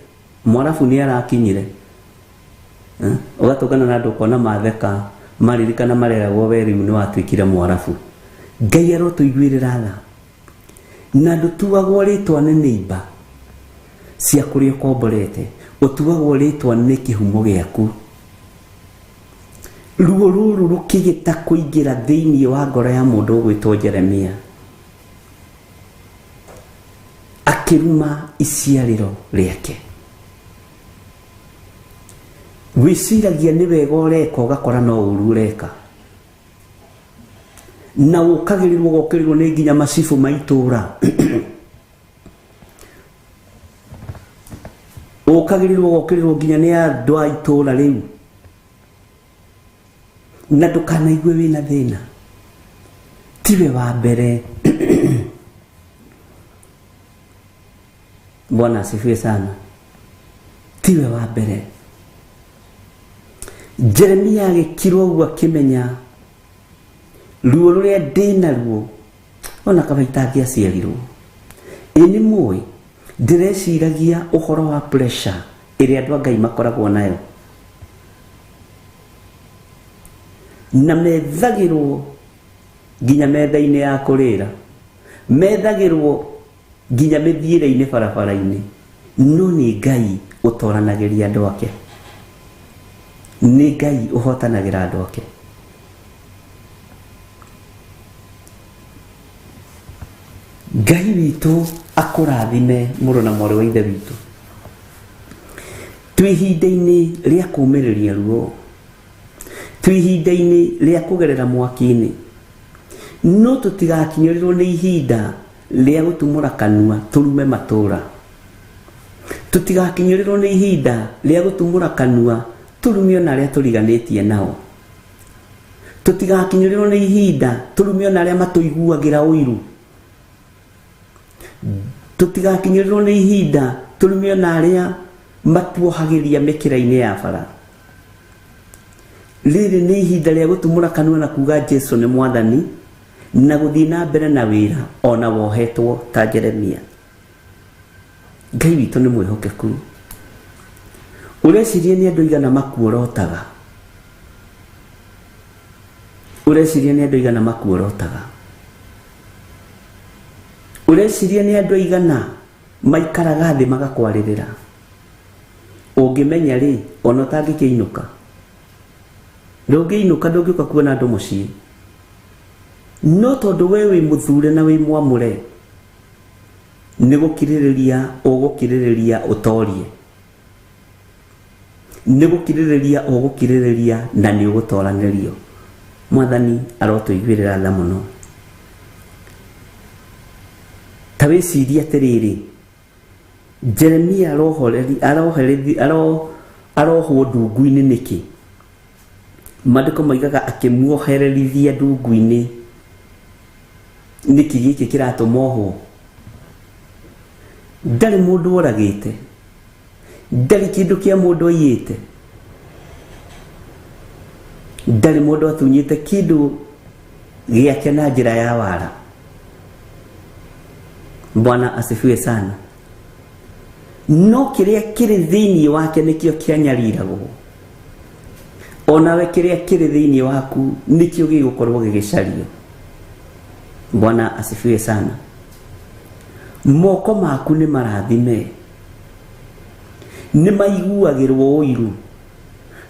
Speaker 3: mwarabu nĩ arakinyire. Ũgatũngana na andũ ũkona matheka, maririkana mareragwo we rĩu nĩ watuĩkire mwarabu. Ngai arotũiguĩrĩra tha. Na ndũtuagwo rĩtwa nĩ neighbor cia kũrĩa ũkomborete, ũtuagwo rĩtwa nĩ kĩhumo gĩaku. Ruo rũrũ rũkĩgĩta kũingĩra thĩinĩ wa ngoro ya mũndũ ũgwĩtwo Jeremia, akĩruma iciarĩro rĩake. Wĩciragia nĩ wega ũreka, ũgakora no ũru ũreka, na ũkagĩrĩrwo ũgokĩrĩrwo nĩ nginya macibũ ma itũra. Ũkagĩrĩrwo ũgokĩrĩrwo nginya nĩ andũ a itũra rĩu, na ndũkanaigue wĩna thĩna, tiwe wa mbere. Bwana asifiwe sana. Tiwe wa mbere. Jeremia agĩkirwo ũguo akĩmenya ruo rũrĩa ndĩ naruo ona kaba itangĩaciarirwo. Ĩ nĩ mũĩ, ndĩreciragia ũhoro wa pressure ĩrĩa andũ a Ngai makoragwo nayo, na methagĩrwo nginya metha-inĩ ya kũrĩra, methagĩrwo nginya mĩthiĩre-inĩ barabara-inĩ, no nĩ Ngai ũtoranagĩria andũ ake, nĩ Ngai ũhotanagĩra andũ ake. Ngai witũ akũrathime mũrũ na mwarĩ wa ithe witũ. Twĩ ihinda-inĩ rĩa kũũmĩrĩria ruo, twĩ ihinda-inĩ rĩa kũgerera mwaki-inĩ, no tũtigakinyĩrĩrwo nĩ ihinda rĩa gũtumũra kanua tũrume matũra. Tũtigakinyĩrĩrwo nĩ ihinda rĩa gũtumũra kanua tũrume ona arĩa tũriganĩtie nao. Tũtigakinyĩrĩrwo nĩ ihinda tũrume ona arĩa matũiguagĩra ũiru. Tũtigakinyĩrĩrwo nĩ ihinda tũrume ona arĩa matuohagĩria mĩkĩra-inĩ ya bara. Rĩrĩ nĩ ihinda rĩa gũtumũra kanua na kuga Jesu nĩ mwathani, na gũthiĩ na mbere na wĩra ona wohetwo ta Jeremia. Ngai witũ nĩ mwĩhokeku. Ũreciria nĩ andũ aigana makuorotaga? Ũreciria nĩ andũ aigana makuorotaga? Ũreciria nĩ andũ aigana maikaraga thĩ magakwarĩrĩra? Ũngĩmenya rĩ, ona ũtangĩkĩinũka, ndũngĩinũka, ndũngĩũka kuona andũ mũciĩ. No tondũ we wĩ mũthure na wĩ mwamũre, nĩ gũkirĩrĩria ũgũkirĩrĩria ũtorie, nĩ gũkirĩrĩria ũgũkirĩrĩria na nĩ ũgũtoranĩrio. Mwathani arotũiguĩrĩra tha mũno. Ta wĩcirie atĩrĩrĩ, Jeremia arohwo ndungu-inĩ nĩkĩ? Maandĩko moigaga akĩmuohererithia ndungu-inĩ. Nĩkĩ gĩkĩ kĩratũma ohwo? Ndarĩ mũndũ oragĩte, ndarĩ kĩndũ kĩa mũndũ aiyĩte, ndarĩ mũndũ atunyĩte kĩndũ gĩake na njĩra ya wara. Bwana asifiwe sana. No kĩrĩa kĩrĩ thĩinĩ wake nĩkĩo kĩanyariragwo. Onawe kĩrĩa kĩrĩ thĩinĩ waku nĩkĩo gĩgũkorwo gĩgĩcario. Bwana asifiwe sana. Moko maku nĩ marathime, nĩ maiguagĩrwo ũiru,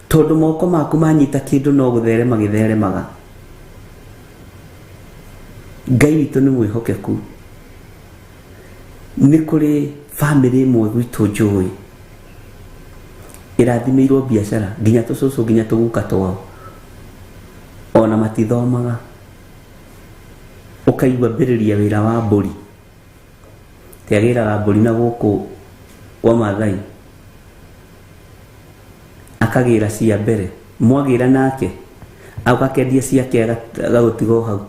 Speaker 3: tondũ moko maku manyita kĩndũ no gũtherema gĩtheremaga. Ngai witũ nĩ mwĩhokeku. Nĩ kũrĩ bamĩrĩ ĩmwe gwitũ njũĩ ĩrathimĩirwo biacara nginya tũcũcũ nginya tũguka twao, ona matithomaga. Ũkaigua mbĩrĩria wĩra wa mbũri, Tiagĩraga mbũri na gũkũ kwa Maathai, akagĩra cia mbere, mwagĩra nake akendia ciake agagũtiga o hau,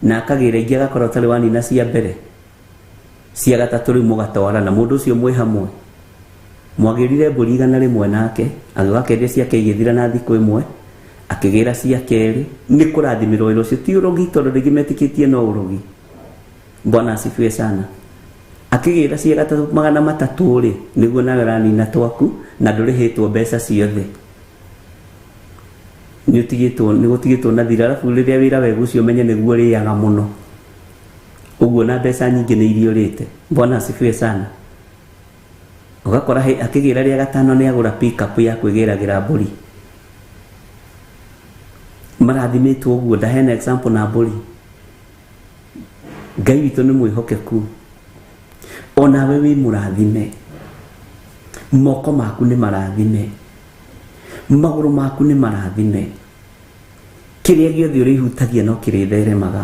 Speaker 3: na akagĩra ingĩ agakorwo atarĩ wanina cia mbere, cia gatatũ rĩu mũgatwarana, mũndũ ũcio mwĩ hamwe mwagĩrire mbũri 100 nake, agĩũka akendia ciake igĩthira na thikũ ĩmwe, akĩgĩra cia kerĩ. Nĩ kũrathimĩrwo wĩra ũcio, ti ũrogi, tondũ rĩngĩ metĩkĩtie no ũrogi. Bwana asifiwe sana. Akĩgĩra cia gatatũ 300 rĩ, nĩguo nawe ũranina twaku na ndũrĩhĩtwo mbeca ciothe, nĩ ũtigĩtwo, nĩ gũtigĩtwo na thirĩ. Arabu rĩrĩa wĩra wega ũcio ũmenye nĩguo ũrĩaga mũno, ũguo na mbeca nyingĩ nĩ iria ũrĩte. Bwana asifiwe sana. Ũgakora akĩgĩra rĩa gatano nĩ agũra pick-up ya kwĩgĩragĩra mbũri. Marathimĩtwo ũguo, ndaheana example na mbũri. Ngai witũ nĩ mwĩhokeku, onawe wĩ mũrathime, moko maku nĩ marathime, magũrũ maku nĩ marathime, kĩrĩa gĩothe ũrĩhutagia no kĩrĩtheremaga.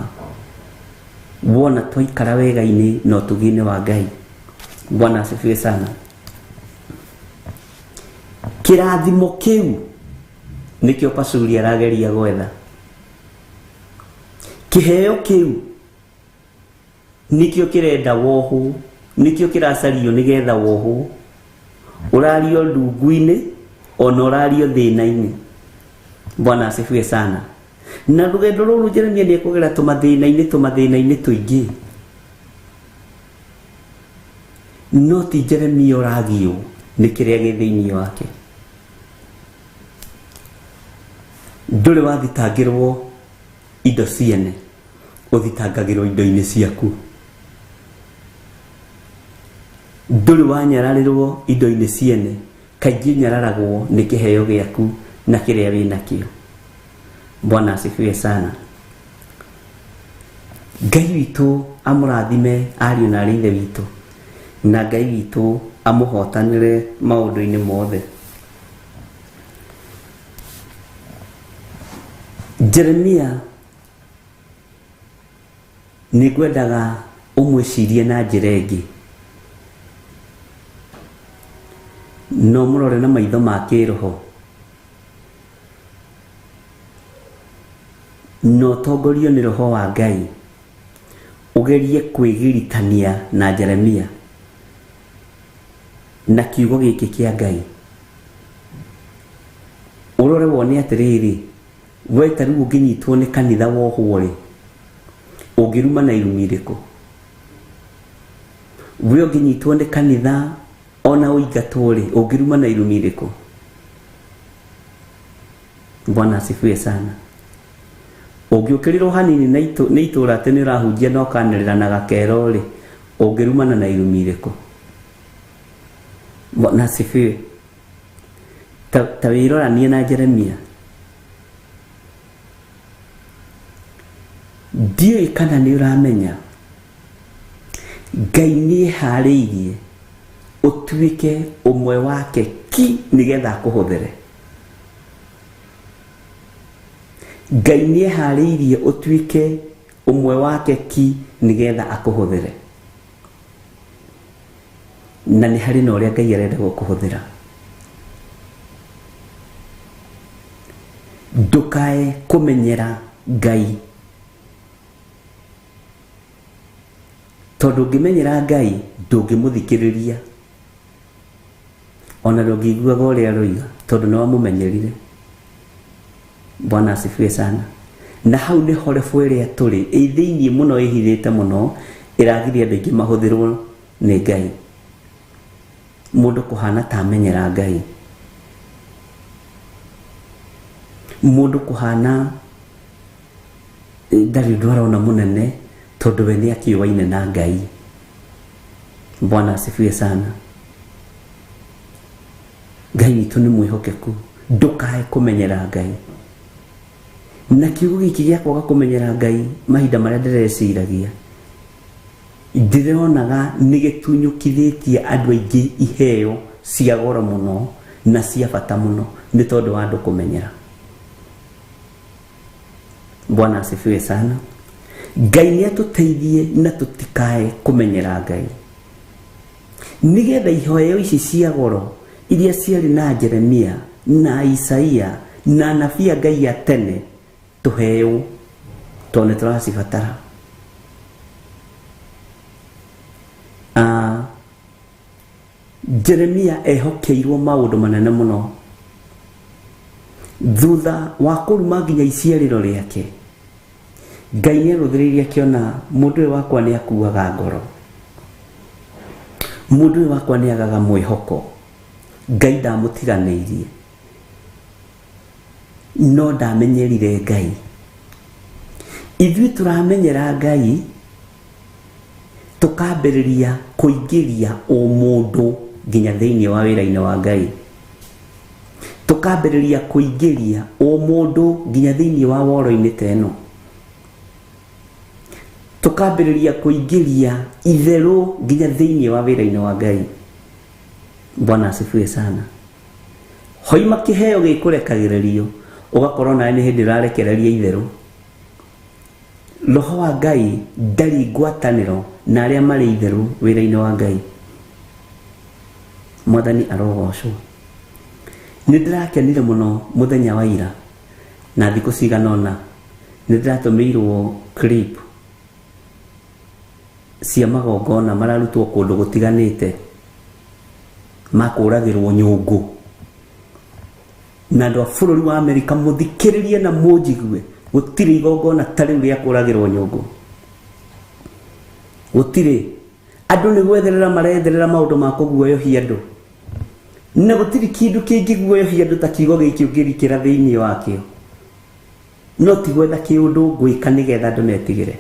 Speaker 3: Wona twaikara wega-inĩ na ũtugi-inĩ wa Ngai. Bwana asifiwe sana. Kĩrathimo kĩu nĩkĩo Pashuri arageria gwetha. Kĩheo kĩu nĩkĩo kĩrenda wohwo, nĩkĩo kĩracario nĩgetha wohwo. Ũrario ndungu-inĩ ona ũrario thĩna-inĩ. Bwana asifiwe sana. Na rũgendo rũrũ Jeremia nĩ ekũgera tũmathĩna-inĩ, tũmathĩna-inĩ tũingĩ, no ti Jeremia ũragio nĩ kĩrĩa gĩ thĩinĩ wake. Ndũrĩ wathitangĩrwo indo ciene, ũthitangagĩrwo indo-inĩ ciaku. Ndũrĩ wanyararĩrwo indo-inĩ ciene, kaingĩ ũnyararagwo nĩ kĩheo gĩaku na kĩrĩa wĩnakĩo. Bwana asifiwe sana. Ngai witũ amũrathime ariũ na arĩ ithe witũ, na Ngai witũ amũhotanĩre maũndũ-inĩ mothe. Jeremia nĩ ngwendaga ũmwĩcirie na njĩra ĩngĩ, no mũrore na maitho ma kĩroho, na ũtongorio nĩ roho wa Ngai, ũgerie kwĩgiritania na Jeremia na kiugo gĩkĩ kĩa Ngai. Ũrore wone atĩrĩrĩ, we ta rĩu ũngĩnyitwo nĩ kanitha wohwo rĩ, ũngĩruma na irumi irĩkũ? We ũngĩnyitwo nĩ kanitha ona ũingatwo rĩ, ũngĩruma na irumi irĩkũ? Bwana asifiwe sana. Ũngĩũkĩrĩrwo hanini nĩ itũũra atĩ nĩ ũrahunjia na ũkanĩrĩra na gakero rĩ, ũngĩrumana na irumi irĩkũ? Bwana asifiwe. Ta wĩroranie na Jeremia. Ndiũĩ kana nĩ ũramenya Ngai nĩ eharĩirie ũtuĩke ũmwe wake ki nĩgetha akũhũthĩre. Ngai nĩ eharĩirie ũtuĩke ũmwe wake ki nĩgetha akũhũthĩre. Na nĩ harĩ na ũrĩa Ngai arenda gũkũhũthĩra. Ndũkae kũmenyera Ngai, tondũ ũngĩmenyera Ngai ndũngĩmũthikĩrĩria, ona ndũngĩiguaga ũrĩa aroiga, tondũ nĩ wamũmenyerire. Bwana asifiwe sana. Na hau nĩho rebu ĩrĩa tũrĩ ĩ thĩiniĩ mũno, ĩhithĩte mũno, ĩragiria andũ aingĩ mahũthĩrwo nĩ Ngai. Mũndũ kũhana ta amenyera Ngai, mũndũ kũhana ndarĩ ũndũ arona mũnene, tondũ we nĩ akĩũaine na Ngai. Bwana asifiwe sana. Ngai witũ nĩ mwĩhokeku, ndũkae kũmenyera Ngai. Na kiugo gĩkĩ gĩa kwaga kũmenyera Ngai, mahinda marĩa ndĩreciragia, ndĩronaga nĩ gĩtunyũkithĩtie andũ aingĩ iheo cia goro mũno na cia bata mũno, nĩ tondũ wa andũ kũmenyera. Bwana asifiwe sana. Ngai nĩ atũteithie na tũtikae kũmenyera Ngai, nĩgetha iheo ici cia goro iria ciarĩ na Jeremia na Isaia na anabii a Ngai a tene tũheo, tondũ nĩ tũracibatara. Jeremia ehokeirwo maũndũ manene mũno thutha wa kũruma nginya iciarĩro rĩake. Ngai nĩ arũthĩrĩirie akĩona mũndũ ũyũ wakwa nĩ akuaga ngoro, mũndũ ũyũ wakwa nĩ agaga mwĩhoko. Ngai ndamũtiganĩirie, no ndamenyerire Ngai. Ithuĩ tũramenyera Ngai tũkambĩrĩria kũingĩria ũmũndũ nginya thĩinĩ wa wĩra-inĩ wa Ngai, tũkambĩrĩria kũingĩria ũmũndũ nginya thĩinĩ wa woro-inĩ ta ĩno, tũkambĩrĩria kũingĩria itherũ nginya thĩinĩ wa wĩra-inĩ wa Ngai. Bwana asifiwe sana. Hoima kĩheo gĩkũrekagĩrĩrio, ũgakorwo nawe nĩ hĩndĩ ũrarekereria itherũ. Roho wa Ngai ndarĩ ngwatanĩro na arĩa marĩ itherũ wĩra-inĩ wa Ngai. Mwathani arogocwo. Nĩ ndĩrakenire mũno mũthenya wa ira na thikũ cigana ũna nĩ ndĩratũmĩirwo clip cia magongona mararutwo kũndũ gũtiganĩte makũragĩrwo nyũngũ, na andũ a bũrũri wa Amerika mũthikĩrĩrie na mũnjigue, gũtirĩ igongona ta rĩu rĩa kũragĩrwo nyũngũ. Gũtirĩ. Andũ nĩ gwetherera maretherera maũndũ ma kũguoyohia andũ, na gũtirĩ kĩndũ kĩngĩguoyohia andũ ta kiugo gĩkĩ ũngĩrikĩra thĩinĩ wakĩo, no ti gwetha kĩũndũ ngwĩka nĩgetha andũ metigĩre.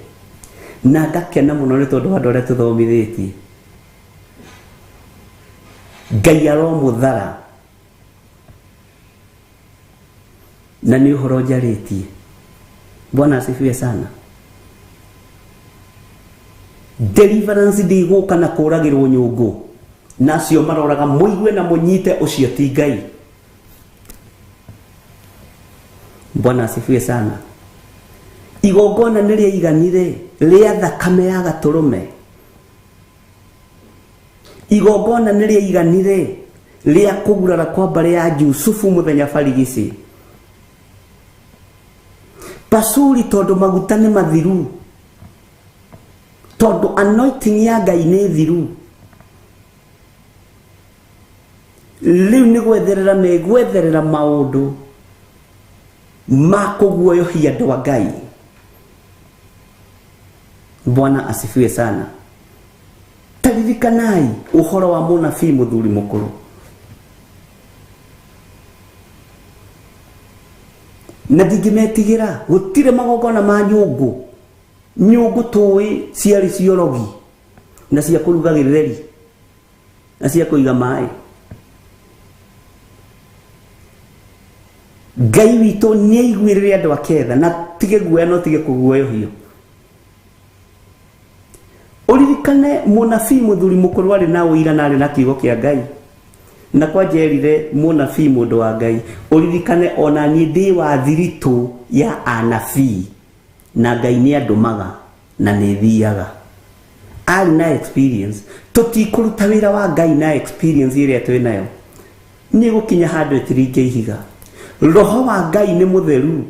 Speaker 3: Na ngakena mũno nĩ tondũ wa andũ arĩa tũthomithĩtie. Ngai aromũthara na nĩ ũhoro njarĩtie. Bwana asifiwe sana. Deliverance ndĩgũka na kũragĩrwo nyũngũ, na acio maroraga mũigue na mũnyite ũcio ti Ngai. Bwana asifiwe sana. Igongona nĩ rĩaiganire rĩa thakame ya gatũrũme. Igongona nĩ rĩaiganire rĩa kũgurara kwa mbarĩ ya Jusufu mũthenya barigici. Pasuri tondũ maguta nĩ mathiru, tondũ anointing ya Ngai nĩ thiru, rĩu nĩ gwetherera megwetherera maũndũ ma kũguoyohia andũ a Ngai. Bwana asifiwe sana. Taririkanai ũhoro wa mũnabii mũthuri mũkũrũ. Na ndingĩmetigĩra, gũtirĩ magongona ma nyũngũ. Nyũngũ tũĩ ciarĩ ciorogi na cia kũruga gĩtheri na cia kũiga maĩ. Ngai witũ nĩ aiguĩrĩre andũ ake tha, na tige guoya no tige kũguoyohio. Ũririkane mũnabii mũthuri mũkũrũ arĩ na ũira na arĩ na kiugo kĩa Ngai. Na kwa njerire mũnabii mũndũ wa Ngai, ũririkane ona niĩ ndĩ wa thiritũ ya anabii, na Ngai nĩ andũmaga na nĩ thiaga. Arĩ na experience. Tũtikũruta wĩra wa Ngai na experience ĩrĩa twĩ nayo. Nĩ gũkinya handũ ĩtiringe ihiga. Roho wa Ngai nĩ mũtheru,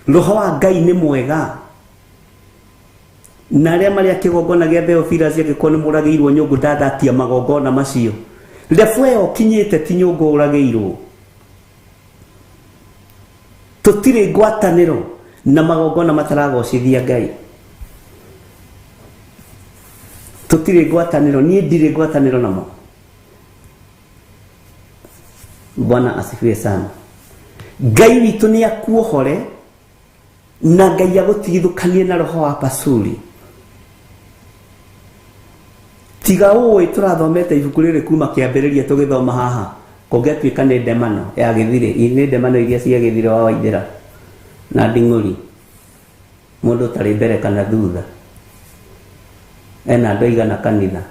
Speaker 3: Roho wa Ngai nĩ mwega. Na arĩa marĩ a kĩgongona gĩa Theophilus angĩkorwo nĩ mũragĩirwo nyũngũ ndathatia magongona macio. Rebu ĩyo ũkinyĩte ti nyũngũ ũragĩirwo. Tũtirĩ ngwatanĩro na magongona mataragocithia Ngai. Tũtirĩ ngwatanĩro, niĩ ndirĩ ngwatanĩro namo. Bwana asifiwe sana. Ngai witũ nĩ akuohore na Ngai agũtigithũkanie na roho wa Pasuri. Tiga ũĩ tũrathomete ibuku rĩrĩ kuma kĩambĩrĩria tũgĩthoma haha, kũngĩatuĩka nĩ ndemano ya gĩthirĩ, nĩ ndemano iria cia gĩthirĩ wa Waithĩra na Nding'ũri, mũndũ ũtarĩ mbere kana thutha, ena andũ aigana kanitha,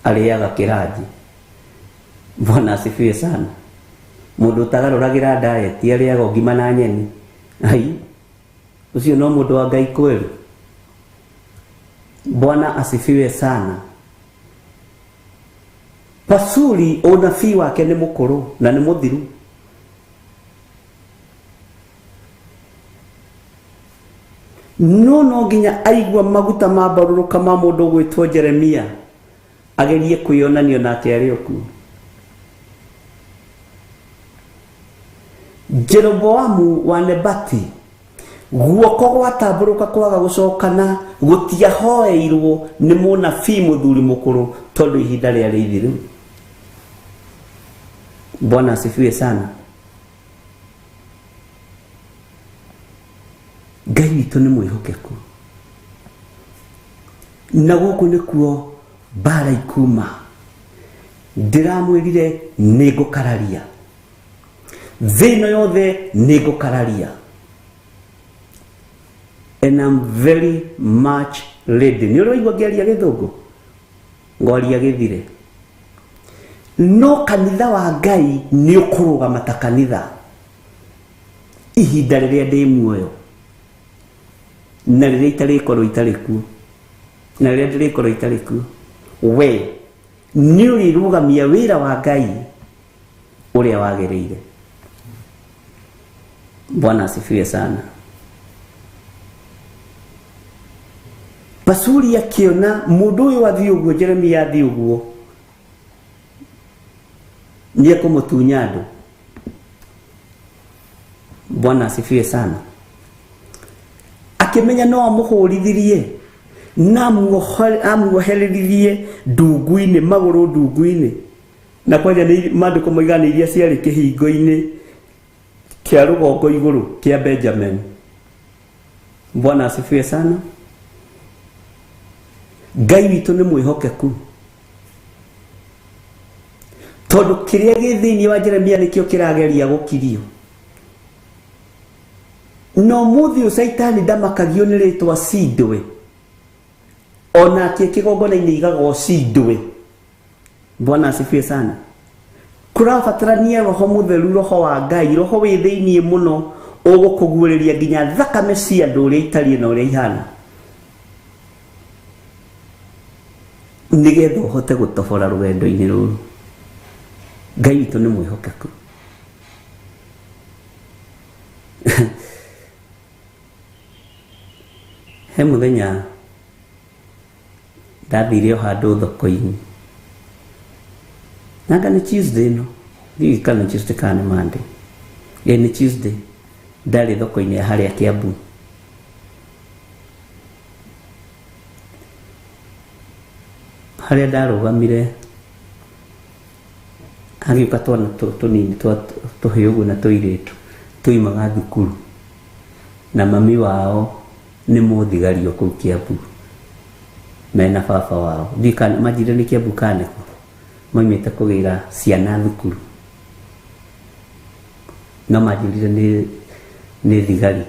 Speaker 3: arĩaga kĩranji. Bwana asifiwe sana. Mũndũ ũtagarũragĩra diet, arĩaga ngima na nyeni. Ai. Ũcio no mũndũ wa Ngai kweli? Bwana asifiwe sana. Pasuri unabii wake nĩ mũkũrũ na nĩ mũthiru. No no nginya aigua maguta ma mbarũrũka ma mũndũ ũgwĩtwo Jeremia agerie kwĩyonania nake arĩ o kuo. Jeroboamu wa Nebati guoko gwatambũrũka kwaga gũcokana gũtiahoeirwo nĩ mũnabii mũthuri mũkũrũ tondũ ihinda rĩarĩ ithiru. Bwana asifiwe sana. Ngai witũ nĩ mwĩhokeku, na gũkũ nĩkuo mbara ikuma. Ndĩramwĩrire nĩ ngũkararia thĩ ĩno yothe, nĩ ngũkararia, and I'm very much ready. Nĩ ũraigua ngĩaria gĩthũngũ, ngwaria gĩthire. No kanitha wa Ngai nĩ ũkũrũgama ta kanitha ihinda rĩrĩa ndĩ muoyo, na rĩrĩa itarĩkorwo itarĩ kuo, na rĩrĩa ndĩrĩkorwo itarĩ kuo. We nĩ ũrĩrũgamia wĩra wa Ngai ũrĩa wagĩrĩire. Bwana asifiwe sana. Pasuri akiona mũndũ ũyũ athiĩ ũguo, Jeremia athiĩ ũguo, nĩ ekũmũtunya andũ. Bwana asifiwe sana. Akĩmenya no amũhũrithirie na amuohereririe ndungu-inĩ, magũrũ ndungu-inĩ, na kwanja nĩ maandĩko moigaga nĩ iria ciarĩ kĩhingo-inĩ kĩa rũgongo igũrũ kĩa Benjamin. Bwana asifiwe sana. Ngai witũ nĩ mwĩhokeku, tondũ kĩrĩa gĩ thĩinĩ wa Jeremia nĩkĩo kĩrageria gũkirio. No mũthĩ ũyũ Caitani ndamakagio nĩ rĩtwa cindwe, onake kĩgongona-inĩ igagwo cindwe. Bwana asifiwe sana. Kũrabatarania roho mũtheru, roho wa Ngai, roho wĩ thĩinĩ mũno ũgũkũguũrĩria nginya thakame cia andũ ũrĩa itariĩ na ũrĩa ihana, nĩgetha ũhote gũtobora rũgendo-inĩ rũrũ. Ngai witũ nĩ mwĩhokeku. He mũthenya ndathire o handũ thoko-inĩ, nanga nĩ Tuesday ĩno, ndiũĩ kana nĩ Tuesday kana nĩ Monday. Ĩĩ nĩ Tuesday. Ndarĩ thoko-inĩ ya harĩa Kiambu. Harĩa ndarũgamire hagĩũka twana tũnini twa tũhĩĩ ũguo na tũirĩtu tuimaga thukuru, na mami wao nĩ mũthigari o kũu Kiambu mena baba wao. Ndiũĩ kana manjĩrire nĩ Kiambu kana nĩkũ, maumĩte kũgĩra ciana thukuru, no manjĩrire nĩ thigari,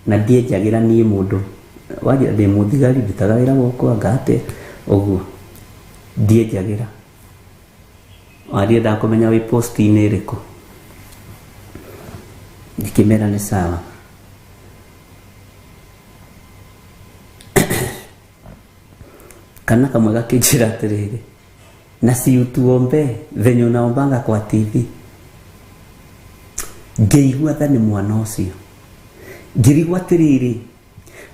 Speaker 3: na ndienjagĩra niĩ mũndũ wanjĩra ndĩ mũthigari, ndutaga wĩra gũkũ anga atĩa ũguo, ndienjagĩra. Wandiendaga kũmenya wĩ post-inĩ ĩrĩkũ, ngĩkĩmera nĩ sawa. Kana kamwe gakĩnjĩra atĩrĩrĩ, na si utuombe venye unaombanga kwa TV. Ngĩigua tha nĩ mwana ũcio, ngĩrigwo atĩrĩrĩ,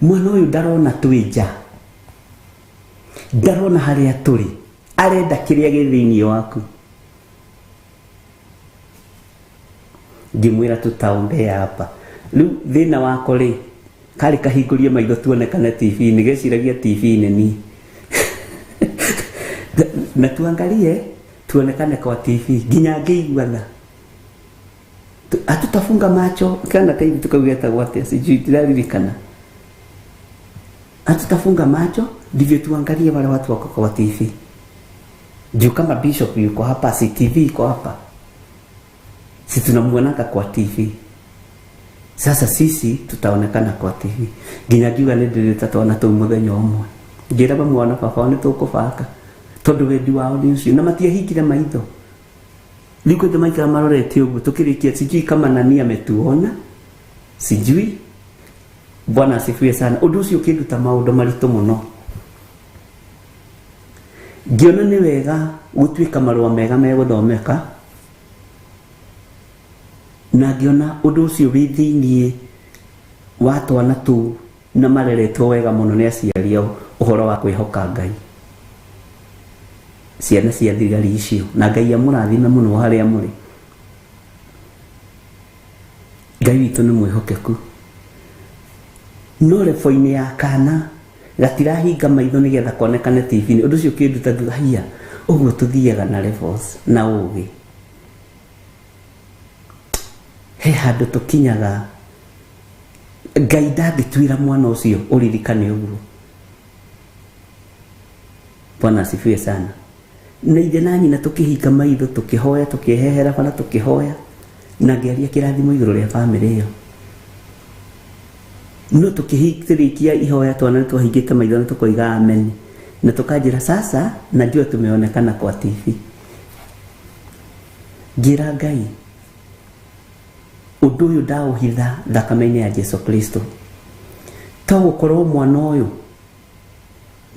Speaker 3: mwana ũyũ ndarona twĩ nja, ndarona harĩa tũrĩ, arenda kĩrĩa gĩ thĩinĩ waku. Ngĩmwĩra tutaombea hapa. Rĩu thĩna wako rĩ, karĩ kahingũrie maitho tuonekane TV-inĩ, geciragia TV-inĩ niĩ. Na tuangalie tuonekane kwa TV, nginya ngĩigua tha. Hatutafunga macho kana kaithi tukaugeta atĩa, sijui ndiraririkana. Hatutafunga macho ndivyo tuangalie wale watu wako kwa TV. Juu kama bishop yuko hapa, si TV iko hapa, si tunamuonanga kwa TV. Sasa sisi tutaonekana kwa TV. Nginya ngiuga nĩ ndĩrĩta twana tũu mũthenya ũmwe, ngĩra mamu na baba nĩ tũkũbanga, tondũ wendi wao nĩ ũcio, na matiahingire maitho. Rĩu kwenda maikara marorete ũguo, tũkĩrĩkia sijui kama nani ametuona, sijui. Bwana asifiwe sana. Ũndũ ũcio ũkĩnduta maũndũ maritũ mũno. Ngĩona nĩ wega gũtuĩka marũa mega megũthomeka, na ngĩona ũndũ ũcio wĩ thĩiniĩ wa twana tũu na mareretwo wega mũno nĩ aciari ao ũhoro wa kwĩhoka Ngai. Ciana cia thigari icio, na Ngai amũrathime mũno harĩa mũrĩ. Ngai witũ nĩ mwĩhokeku. No rebo-inĩ ya kana gatirahinga maitho nĩgetha konekane TV-inĩ. Ũndũ ũcio ũkĩnduta ngiuga haiya, ũguo tũthiaga na levels na ũgĩ. He handũ tũkinyaga Ngai ndangĩtuĩra mwana ũcio ũririkane ũguo. Bwana asifiwe sana. Na ithe na nyina tũkĩhinga maitho tũkĩhoya tũkĩhehera bara tũkĩhoya na ngĩaria kĩrathimo igũrũ rĩa bamĩrĩ ĩyo. No tũkĩrĩkia ihoya twana nĩ twahingĩte maitho na tũkoiga amen na tũkanjĩra sasa najua tumeonekana kwa TV. Ngĩra Ngai ũndũ ũyũ ndaũhitha thakame-inĩ ya Jesu Kristo. To gũkorwo mwana ũyũ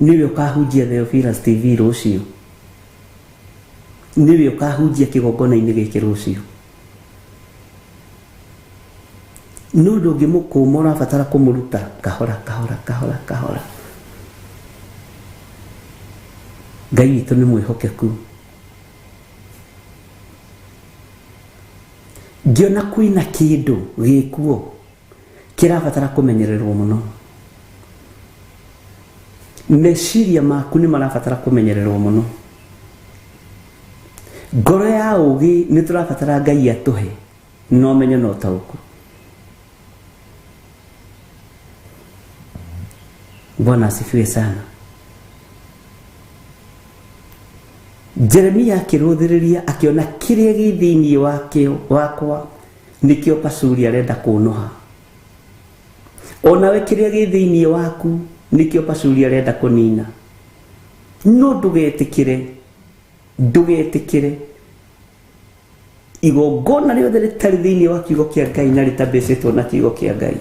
Speaker 3: nĩwe ũkahunjia Theophilus TV rũciũ, nĩwe ũkahunjia kĩgongona-inĩ gĩkĩ rũciũ. No ndũngĩmũkũma, ũrabatara kũmũruta kahora kahora kahora kahora. Ngai witũ nĩ mwĩhokeku. Ngĩona kwĩna kĩndũ gĩkuo kĩrabatara kũmenyererwo mũno. Meciria maku nĩ marabatara kũmenyererwo mũno. Ngoro ya ũgĩ nĩ tũrabatara Ngai atũhe na ũmenyo na ũtaũku. Bwana asifiwe sana. Jeremia akĩrũthĩrĩria akĩona kĩrĩa gĩ thĩinĩ wakĩo wakwa nĩkĩo Pashuri arenda kũnũha. Onawe kĩrĩa gĩ thĩinĩ waku nĩkĩo Pashuri arenda kũnina. No ndũgetĩkĩre, ndũgetĩkĩre igongona rĩothe rĩtarĩ thĩinĩ wa kiugo kĩa Ngai na rĩtabĩcĩtwo na kiugo kĩa Ngai,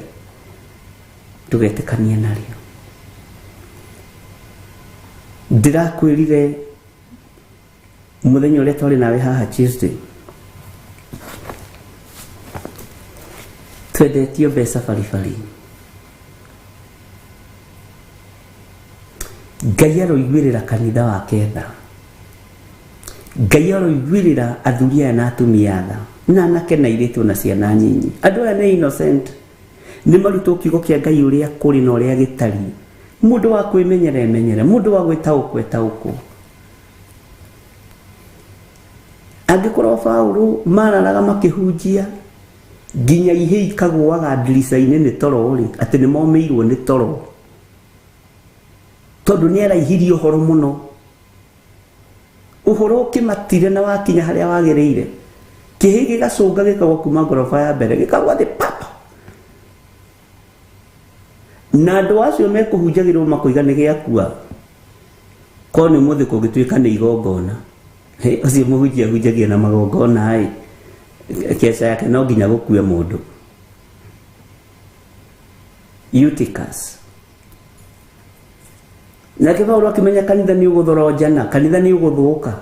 Speaker 3: ndũgetĩkanie narĩo. Ndĩrakwĩrire mũthenya ũrĩa twarĩ nawe haha Tuesday, twendetio mbeca baribari. Ngai aroiguĩrĩra kanitha wake tha. Ngai aroiguĩrĩra athuri aya na atumia tha, na anake na airĩtu na ciana nyinyi. Andũ aya nĩ innocent, nĩ marutwo kiugo kĩa Ngai ũrĩa kũrĩ na ũrĩa gĩtariĩ. Mũndũ wa kwĩmenyera emenyere, mũndũ wa gwĩtaũkwo etaũkwo. Angĩkorwo Paũlũ mararaga makĩhunjia nginya ihĩ ikagũaga ndirica-inĩ nĩ toro rĩ, atĩ nĩ momĩirwo nĩ toro, tondũ nĩ araihirie ũhoro mũno. Ũhoro ũkĩmatire na wakinya harĩa wagĩrĩire, kĩhĩ gĩgacũnga gĩkagwa kuma ngoroba ya mbere gĩkagwa thĩ papa. Na andũ acio mekũhunjagĩrwo makoiga nĩ gĩakua. Korwo nĩ ũmũthĩ kũngĩtuĩka nĩ igongona, ũcio mũhunjia ahunjagia na magongona ĩ, keca yake no nginya gũkue mũndũ. Eutychus. Nake Paulo akĩmenya kanitha nĩ ũgũthoronjana, kanitha nĩ ũgũthũka.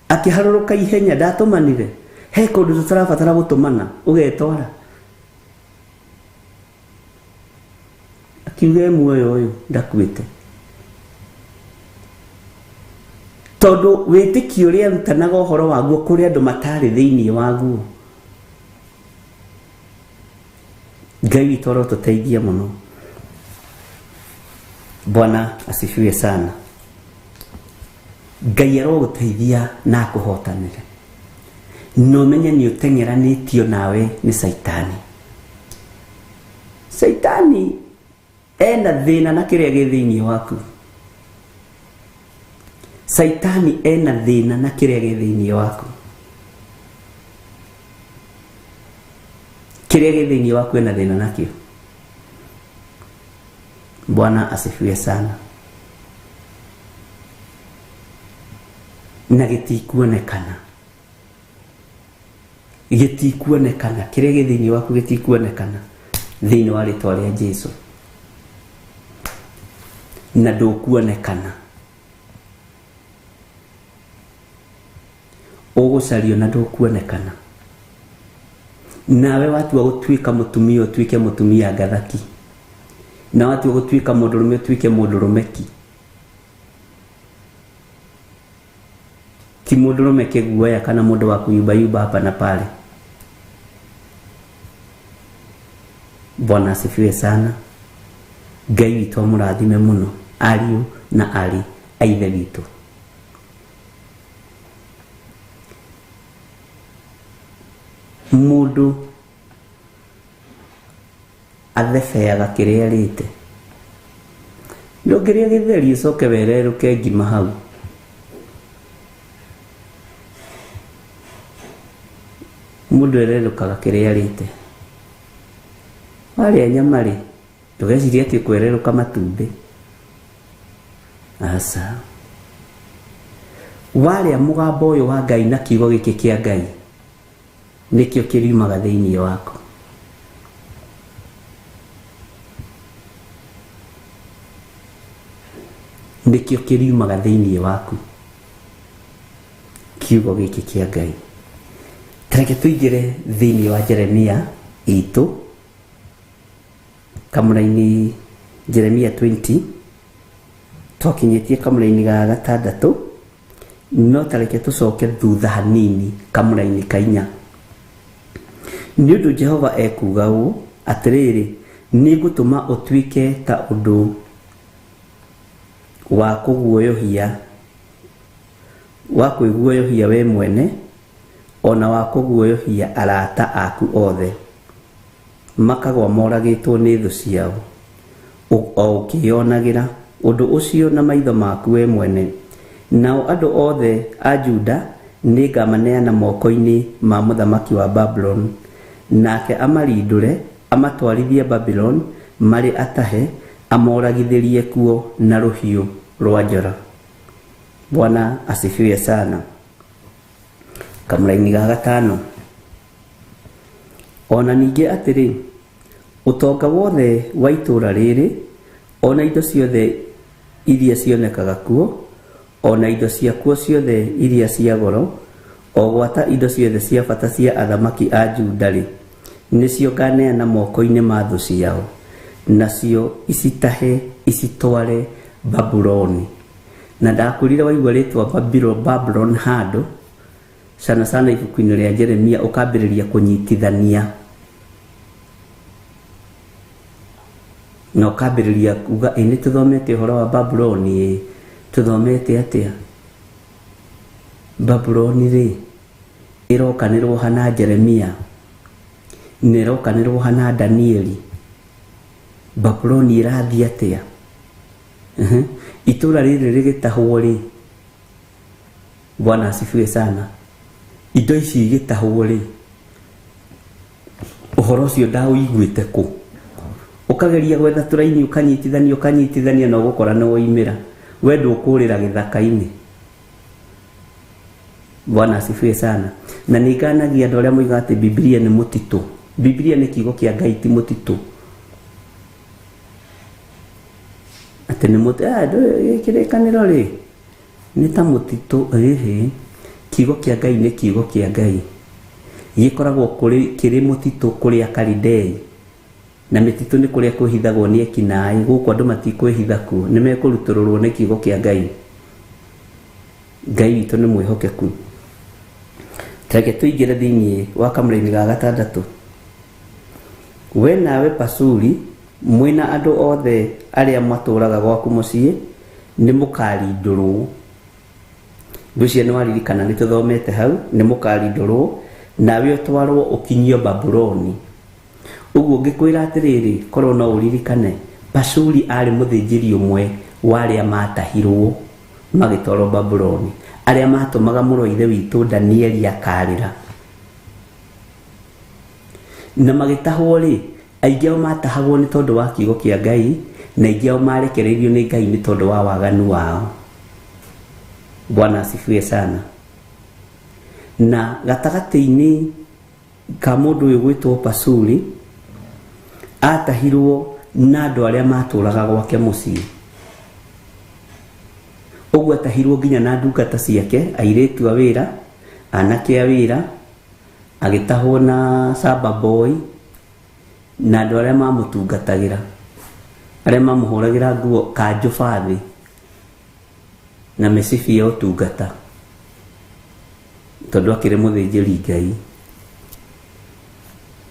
Speaker 3: Akĩharũrũka ihenya, ndatũmanire. He kũndũ tũtarabatara gũtũmana, ũgetwara. Akiuga e muoyo ũyũ ndakuĩte. Tondũ wĩtĩkio ũrĩa arutanaga ũhoro waguo kũrĩ andũ matarĩ thĩinĩ waguo. Ngai witũ arotũteithia mũno. Bwana asifiwe sana. Ngai arogũteithia na akũhotanĩre. Na ũmenye nĩ ũteng'eranĩtio nawe nĩ Caitani. Caitani ena thĩna na kĩrĩa gĩ thĩinĩ waku. Caitani ena thĩna na kĩrĩa gĩ thĩinĩ waku. Kĩrĩa gĩ thĩinĩ waku ena thĩna nakĩo. Bwana asifiwe sana. Na gĩtikuonekana. Gĩtikuonekana. Kĩrĩa gĩ thĩinĩ waku gĩtikuonekana. Thĩinĩ wa rĩtwa rĩa Jesu. Na ndũkuonekana. Ũgũcario na ndũkuonekana. Nawe watua gũtuĩka mũtumia ũtuĩke mũtumia ngathaki. Na watua gũtuĩka mũndũrũme ũtuĩke mũndũrũme ki. Ti mũndũrũme kĩguoya kana mũndũ wa kuyumbayumba hapa na pale. Bwana asifiwe sana. Ngai witũ amũrathime mũno ariũ na arĩ a ithe witũ. Mũndũ athebeaga kĩrĩa arĩte. Ndũngĩrĩa gĩtheri ũcoke wererũke ngima hau. Mũndũ ererũkaga kĩrĩa arĩte. Warĩa nyama rĩ, ndũgecirie atĩ ũkwererũka matumbĩ. Aca. Warĩa mũgambo ũyũ wa Ngai na kiugo gĩkĩ kĩa Ngai, nĩkĩo kĩriumaga thĩinĩ waku. Nĩkĩo kĩriumaga thĩinĩ waku. Kiugo gĩkĩ kĩa Ngai. Tareke tũingĩre thĩinĩ wa Jeremia itũ, kamũra-inĩ Jeremia 20, twakinyĩtie kamũra-inĩ ga gatandatũ, no tareke tũcoke thutha hanini kamũra-inĩ ka inya. Nĩ ũndũ Jehova ekuuga ũũ, atĩrĩrĩ, nĩngũtũma ũtuĩke ta ũndũ wa kũguoyohia, wa kwĩguoyohia we mwene, ona wa kũguoyohia arata aku othe, makagwa moragĩtwo nĩ thũ ciao, o ũkĩĩonagĩra ũndũ ũcio na maitho maku we mwene. Nao andũ othe a Juda nĩngamaneana moko-inĩ ma mũthamaki wa Babuloni, nake amarindũre, amatwarithie Babuloni marĩ atahe, amoragithĩrie kuo na rũhiũ rwa njora. Bwana asifiwe sana. Kamũra-inĩ ga gatano. Ona ningĩ atĩrĩ, ũtonga wothe wa itũũra rĩrĩ, ona indo ciothe iria cionekaga kuo, ona indo ciakuo ciothe iria cia goro, o gwata indo ciothe cia bata cia athamaki a Juda rĩ, nĩcio nganeana moko-inĩ ma thũ ciao, nacio icitahe icitware Babuloni. Na ndakwĩrire waigua rĩtwa Babulon handũ, sana sana ibuku-inĩ rĩa Jeremia, ũkambĩrĩria kũnyitithania na ũkambĩrĩria kuga ĩ nĩ tũthomete ũhoro wa Babuloni, ĩ tũthomete atĩa? Babuloni rĩ ĩrokanĩrwo hana Jeremia, na ĩrokanĩrwo hana Danieli. Babuloni ĩrathiĩ atĩa? Itũũra rĩrĩ rĩgĩtahwo rĩ, Bwana asifiwe sana, indo ici igĩtahwo rĩ, ũhoro ũcio ndaũiguĩte kũ? Ũkageria gwetha tũraini, ũkanyitithania ũkanyitithania, na ũgũkora nĩ woimĩra. We ndũkũrĩra gĩthaka-inĩ. Bwana asifiwe sana. Na nĩ nganagia andũ arĩa moigaga atĩ Bibilia nĩ mũtitũ. Bibilia nĩ kiugo kĩa Ngai, ti mũtitũ. Atĩ nĩ mũtitũ, kĩrĩkanĩro rĩ nĩ ta mũtitũ. Ĩhĩ, kiugo kĩa Ngai nĩ kiugo kĩa Ngai, gĩkoragwo kĩrĩ mũtitũ kũrĩ Akalidei, na mĩtitũ nĩ kũrĩa kwĩhithagwo nĩ ekinaĩ. Gũkũ andũ matikwĩhitha kuo, nĩ mekũrutũrũrwo nĩ kiugo kĩa Ngai. Ngai witũ nĩ mwĩhokeku. Tareke tũingĩre thĩinĩ wa kamũra-inĩ ga gatandatũ. We nawe Pasuri, mwĩna andũ othe arĩa matũũraga gwaku mũciĩ, nĩ mũkarindũrwo. Ngwĩciria nĩ waririkana nĩ tũthomete hau, nĩ mũkarindũrwo, nawe ũtwarwo ũkinyio Babuloni. Ũguo ngĩkwĩra atĩrĩrĩ, korwo no ũririkane, Pashuri arĩ mũthĩnjĩri ũmwe wa arĩa matahirwo magĩtwarwo Babuloni, arĩa matũmaga mũrũ wa ithe witũ Danieli akarĩra. Na magĩtahwo rĩ, aingĩ ao matahagwo nĩ tondũ wa kiugo kĩa Ngai, na aingĩ ao marekereirio nĩ Ngai nĩ tondũ wa waganu wao. Bwana asifiwe sana. Na gatagatĩ-inĩ ka mũndũ ũyũ gwĩtwo Pasuri Atahirwo na andũ arĩa matũraga gwake mũciĩ. Ũguo atahirwo nginya na ndungata ciake, airĩtu a wĩra, anake a wĩra, agĩtahwo na Saba boy na andũ arĩa mamũtungatagĩra, arĩa mamũhũragĩra nguo kanjũ bathĩ na mĩcibi ya ũtungata, tondũ akĩrĩ mũthĩnjĩri Ngai.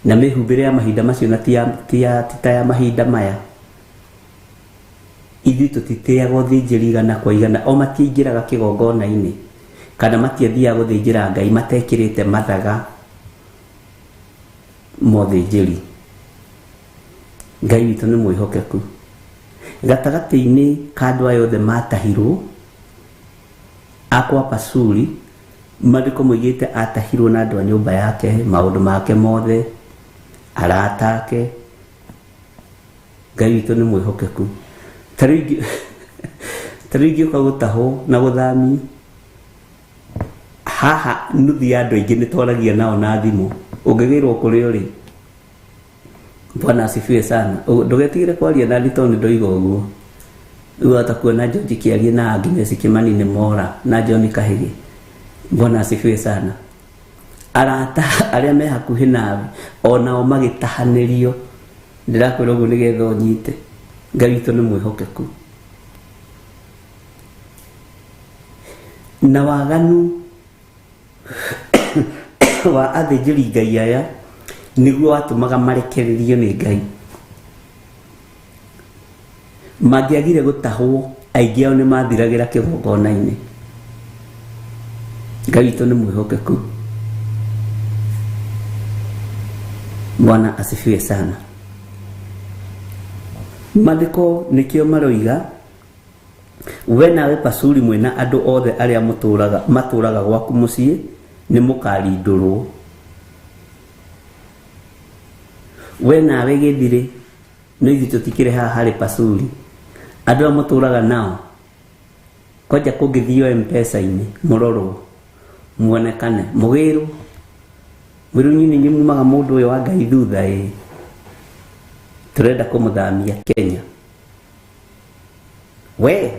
Speaker 3: Na mĩhumbĩre ya mahinda macio na ti ta ya mahinda maya. Ithuĩ tũtitĩaga ũthĩnjĩri igana kwa igana, o matiaingĩraga kĩgongona-inĩ kana matiathiaga gũthĩnjĩra Ngai matekĩrĩte mathaga ma ũthĩnjĩri. Ngai witũ nĩ mwĩhokeku. Gatagatĩ-inĩ ka andũ aya othe matahirwo akwa Pashuri, maandĩko moigĩte atahirwo na andũ a nyũmba yake, maũndũ make mothe, arata ake. Ngai witũ nĩ mwĩhokeku. Ta rĩu ingĩũka gũtahwo na gũthamio haha, nuthu ya andũ aingĩ nĩ twaragia nao na thimũ. Ũngĩgĩrwo kũrĩa ũrĩ, Bwana asifiwe sana. Ndũgetigĩre kwaria na tondũ nĩ ndoiga ũguo. Rĩu wahota kuona George kĩaria na Agnes Kimani nĩ mora na John Kahĩgĩ. Bwana asifiwe sana. Arata arĩa me hakuhĩ nawe onao magĩtahanĩrio. Ndĩrakwĩra ũguo nĩgetha ũnyite. Ngai witũ nĩ mwĩhokeku. Na waganu wa athĩnjĩri Ngai aya nĩguo watũmaga marekererio nĩ Ngai. Mangĩagire gũtahwo, aingĩ ao nĩ mathiragĩra kĩgongona-inĩ. Ngai witũ nĩ mwĩhokeku. Bwana asifiwe sana. Maandĩko nĩkĩo maroiga, we nawe Pashuri mwĩna andũ othe arĩa matũraga gwaku mũciĩ nĩ mũkarindũrwo. We nawe gĩthirĩ, no ithuĩ tũtikĩrĩ haha harĩ Pashuri. Andũ arĩa mũtũraga nao kwanja kũngĩthio M-Pesa-inĩ mũrorwo muonekane mũgĩrwo mwĩrwo inyuĩ nĩ inyuĩ mumaga mũndũ ũyũ wa Ngai thutha, ĩ tũrenda kũmũthamia Kenya. We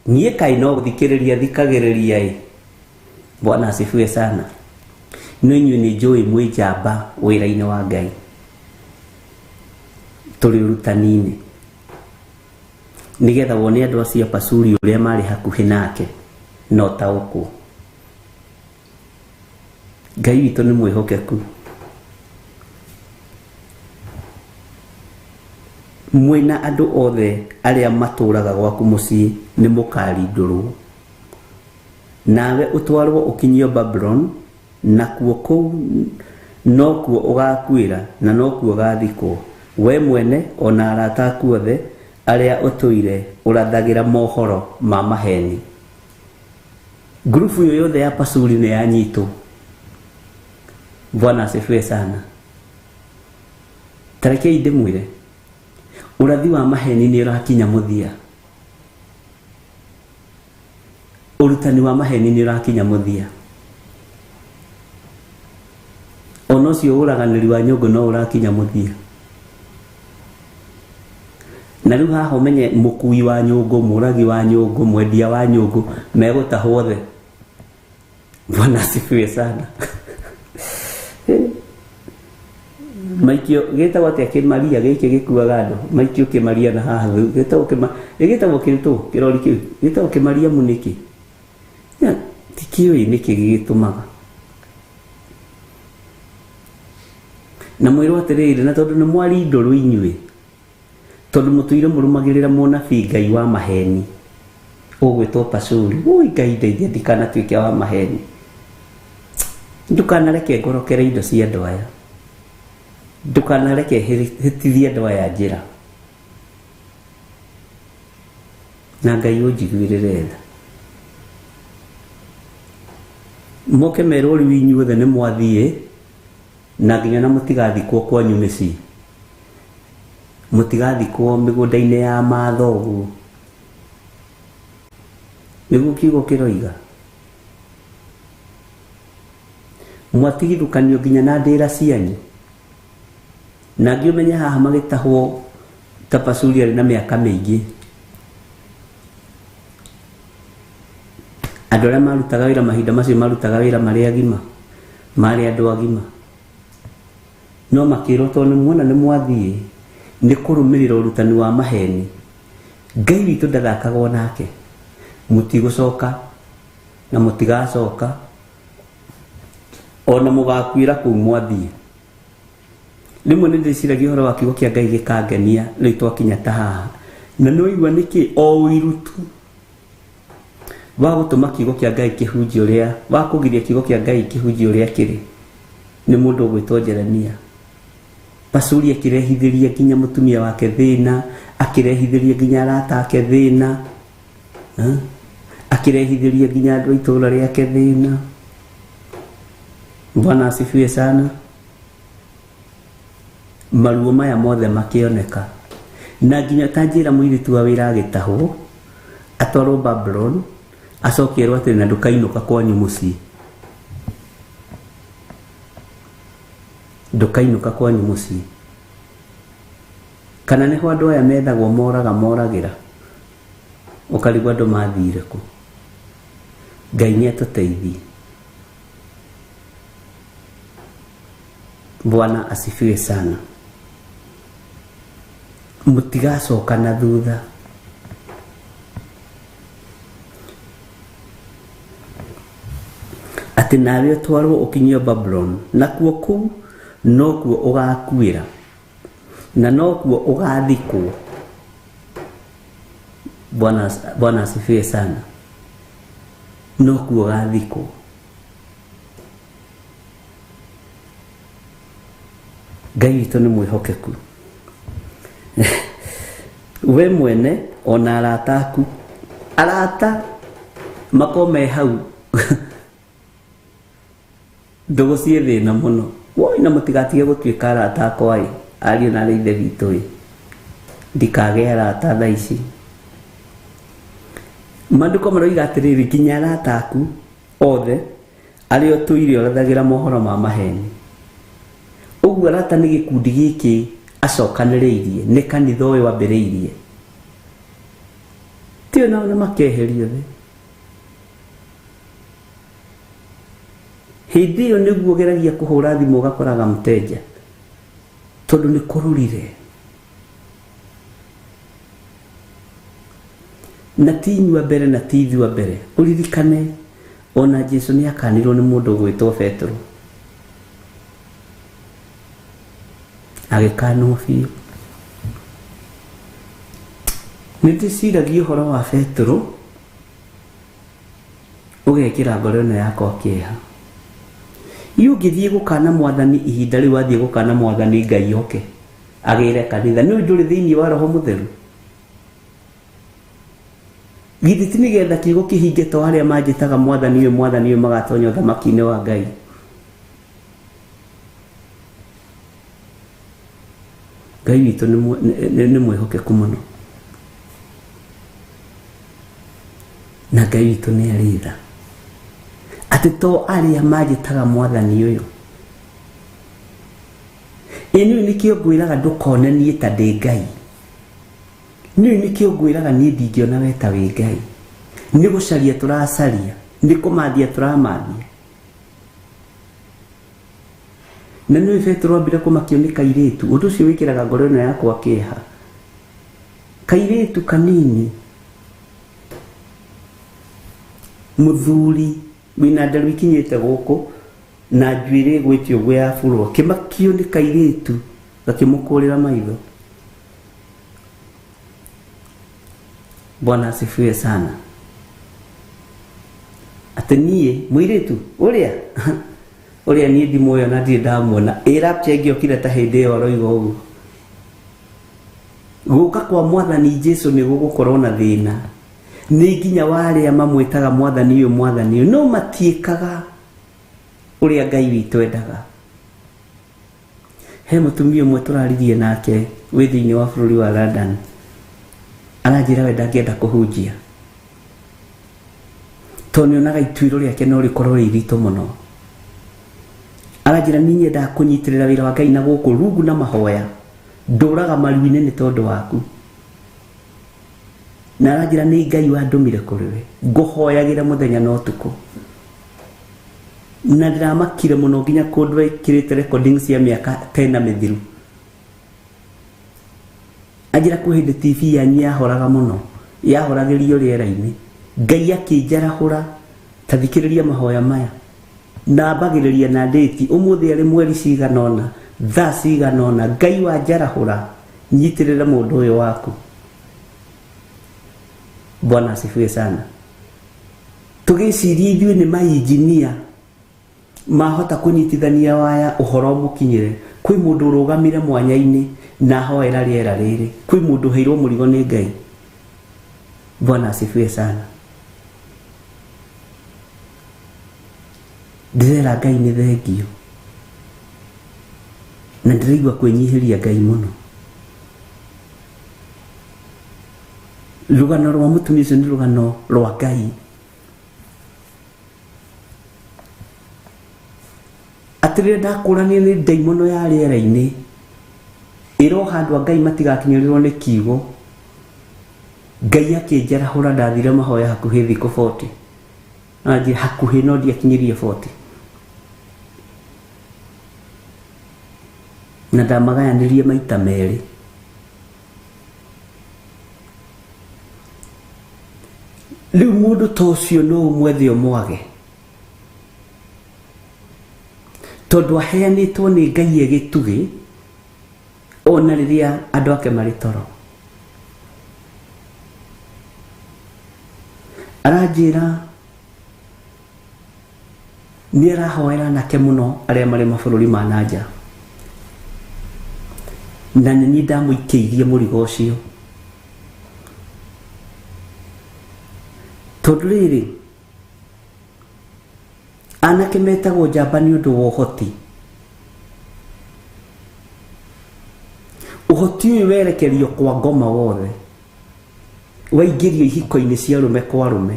Speaker 3: niĩ kaĩ no gũthikĩrĩria thikagĩrĩria ĩ. Bwana asifiwe sana. No inyuĩ nĩ njũĩ mwĩ njamba wĩra-inĩ wa Ngai, tũrĩ ũrutani-inĩ, nĩgetha wone andũ acio a Pashuri ũrĩa marĩ hakuhĩ nake na ũtaũkwo. Ngai witũ nĩ mwĩhokeku. Mwĩna andũ othe arĩa matũraga gwaku mũciĩ nĩ mũkarindũrwo. Nawe ũtwarwo ũkinyio Babuloni, nakuo kũu nokuo ũgakuĩra na nokuo ũgathikwo, we mwene ona arata aku othe arĩa ũtũire ũrathagĩra mohoro ma maheni. Ngurubu ĩyo yothe ya Pashuri nĩ yanyitwo. Bwana asifiwe sana. Tarekei ndĩmwĩre, ũrathi wa maheni nĩ ũrakinya mũthia. Ũrutani wa maheni nĩ ũrakinya mũthia. Ona ũcio ũraganĩri wa nyũngũ no ũrakinya mũthia. Na rĩu haha ũmenye mũkui wa nyũngũ, mũragi wa nyũngũ, mwendia wa nyũngũ megũtahwo othe. Bwana asifiwe sana. Maikio gĩtagwo atĩa kĩmaria gĩkĩ gĩkuaga andũ? Maikio kĩmaria na haha gĩtagwo gĩtagwo kĩrĩtũ kĩrori kĩu gĩtagwo kĩmariamu nĩkĩ? Tikĩũĩ nĩkĩ gĩgĩtũmaga. Na mwĩrwo atĩrĩrĩ, na tondũ nĩ mwarindũrwo inyuĩ, tondũ mũtũire mũrũmagĩrĩra mũnabii Ngai wa maheni ũgwĩtwo Pashuri. Ui Ngai ndeithia ndikanatuĩke wa maheni. Ndũkanareke ngorokere indo cia andũ aya. Ndũkanareke hĩtithie andũ aya njĩra. Na Ngai ũnjiguĩrĩre tha. Moke merwo rĩu inyuothe nĩ mwathiĩ, na nginya na mũtigathikwo kwanyu mĩciĩ, mũtigathikwo mĩgũnda-inĩ ya mathoguo. Nĩguo kiugo kĩroiga. Mwatigithũkanio nginya na ndĩra cianyu. Na ngĩũmenya haha magĩtahwo ta Pashuri arĩ na mĩaka mĩingĩ. Andũ arĩa marutaga wĩra mahinda macio marutaga wĩra marĩ agima, marĩ andũ agima. No makĩrwo tondũ nĩ muona nĩ mwathiĩ nĩ kũrũmĩrĩra ũrutani wa maheni. Ngai witũ ndathakagwo nake. Mũtigũcoka na mũtigacoka ona mũgakuĩra kũu mwathiĩ. Rĩmwe nĩ ndĩciragia ũhoro wa kiugo kĩa Ngai gĩkangenia rĩu twakinya ta haha. Na nĩ waigua nĩkĩ o ũiru tu wa gũtũma kiugo kĩa Ngai kĩhunjie ũrĩa, wa kũgiria kiugo kĩa Ngai kĩhunjie ũrĩa kĩrĩ nĩ mũndũ ũgwĩtwo Jeremia. Pashuri akĩrehithĩria nginya mũtumia wake thĩna, akĩrehithĩria nginya arata ake thĩna, akĩrehithĩria nginya andũ a itũũra rĩake thĩna. Bwana asifiwe sana. Maruo maya mothe makĩoneka. Na nginya ta njĩra mũirĩtu wa wĩra agĩtahwo, atwarwo Babylon, acoke erwo atĩrĩ na ndũkainũka kwanyu mũciĩ. Ndũkainũka kwanyu mũciĩ. Kana nĩho andũ aya methagwo moraga moragĩra. Ũkarigwo andũ mathire kũ. Ngai nĩ atũteithie. Bwana asifiwe sana. Mũtigacoka na thutha. Atĩ nawe ũtwarwo ũkinyio Babuloni, nakuo kũu nokuo ũgakuĩra, na nokuo ũgathikwo. Bwana asifiwe sana. Nokuo ũgathikwo. Ngai witũ nĩ mwĩhokeku. We mwene ona arata aku, arata makorwo me hau ndũgũ ciĩ thĩna mũno. Woi, na mũtigatige gũtuĩka arata akwa ĩ, ariũ na arĩ ithe witũ ĩ, ndikagĩa arata thaa ici. Maandĩko maroiga atĩrĩrĩ, nginya arata aku othe arĩa ũtũire ũrathagĩra mohoro ma maheni. Ũguo arata nĩ gĩkundi gĩkĩ acokanĩrĩirie, nĩ kanitha ũyũ wambĩrĩirie. Tio nao nĩ makeherio thĩ. Hĩndĩ ĩyo nĩguo ũgeragia kũhũra thimũ ũgakoraga mteja, tondũ nĩ kũrũrire. Na ti inyuĩ a mbere na ti ithuĩ a mbere. Ũririkane ona Jesu nĩ akanirwo nĩ mũndũ ũgwĩtwo Petero. Agĩkanwo biũ. Nĩ ndĩciragia ũhoro wa Petero ũgekĩra ngoro ĩno yakwa kĩeha. Iũ ũngĩthiĩ gũkana mwathani ihinda rĩu wathiĩ gũkana mwathani Ngai oke agĩre kanitha, nĩ ũndũ ũrĩ thĩinĩ wa Roho Mũtheru. Githĩ ti nĩgetha kiugo kĩhinge to arĩa manjĩtaga mwathani ũyũ mwathani ũyũ magatonya ũthamaki-inĩ wa Ngai. Ngai witũ nĩ mwĩhokeku mũno. Na Ngai witũ nĩ arĩ tha. Atĩ to arĩa manjĩtaga mwathani ũyũ. Ĩ nĩũĩ nĩkĩo ngwĩraga ndũkone niĩ ta ndĩ Ngai. Nĩũĩ nĩkĩo ngwĩraga niĩ ndingĩona we ta wĩ Ngai. Nĩ gũcaria tũracaria, nĩ kũmathia tũramathia. Na nĩũĩ Petero ambire kũmakio nĩ kairĩtu, ũndũ ũcio wĩkĩraga ngoro ĩno yakwa kĩeha. Kairĩtu kanini, mũthuri wĩna nderu ikinyĩte gũkũ na njuĩrĩ ĩgwĩte ũguo ya burwo, kĩmakio nĩ kairĩtu gakĩmũkũrĩra maitho. Bwana asifiwe sana. Atĩ niĩ mũirĩtu ũrĩa ũrĩa niĩ ndimũĩ ona ndirĩ ndamuona, ĩ rapture ĩngĩokire ta hĩndĩ ĩyo aroiga ũguo. Gũka kwa mwathani Jesu nĩ gũgũkorwo na thĩna. Nĩ nginya wa arĩa mamwĩtaga mwathani ũyũ mwathani ũyũ, no matiĩkaga ũrĩa Ngai witũ endaga. He mũtumia ũmwe tũraririe nake wĩ thĩinĩ wa bũrũri wa London, aranjĩra we ndangĩenda kũhunjia tondũ nĩonaga ituĩro rĩake no rĩkorwo rĩ iritũ mũno. Aranjĩra niĩ nyendaga kũnyitĩrĩra wĩra wa Ngai na gũkũ rungu na mahoya, ndũraga maru-inĩ nĩ tondũ waku. Na aranjĩra nĩ Ngai wandũmire kũrĩ we, ngũhoyagĩra mũthenya na ũtukũ. Na ndĩramakire mũno nginya kũndũ ekĩrĩte recording cia mĩaka 10 mĩthiru. Anjĩra kwĩ hĩndĩ TV yanyu yahoraga mũno, yahoragĩrio rĩera-inĩ. Ngai akĩnjarahũra, ta thikĩrĩria mahoya maya. Na ambagĩrĩria na ndĩti, ũmũthĩ arĩ mweri cigana ũna, thaa cigana ũna, Ngai wanjarahũra, nyitĩrĩra mũndũ ũyũ waku. Bwana asifiwe sana. Tũgĩciria ithuĩ nĩ mainjinia mahota kũnyitithania waya ũhoro mũkinyĩre. Kwĩ mũndũ ũrũgamire mwanya-inĩ na ahoera rĩera rĩrĩ. Kwĩ mũndũ ũheirwo mũrigo nĩ Ngai. Bwana asifiwe sana. Ndĩrera Ngai nĩ thengio. Na ndĩraigua kwĩnyihĩria Ngai mũno. Rũgano rwa mũtumia ũcio nĩ rũgano rwa Ngai. Atĩrĩrĩ ndakũrania nĩ ndaimono ya rĩera-inĩ ĩroha andũ a Ngai matigakinyĩrĩrwo nĩ kiugo. Ngai akĩnjarahũra, ndathire mahoya hakuhĩ thikũ 40. Anjĩra hakuhĩ no ndiakinyirie 40. Na ndamagayanirie maita merĩ. Rĩu mũndũ ta ũcio no ũmwethe ũmwage, tondũ aheanĩtwo nĩ Ngai e gĩtugĩ ona rĩrĩa andũ ake marĩ toro. Aranjĩra nĩ arahoera anake mũno arĩa marĩ mabũrũri ma na nja, na nĩ niĩ ndamũikĩirie mũrigo ũcio. Tondũ rĩrĩ, anake metagwo njamba nĩ ũndũ wa ũhoti. Ũhoti ũyũ werekerio kwa ngoma wothe, waingĩrio ihiko-inĩ cia arũme kwa arũme.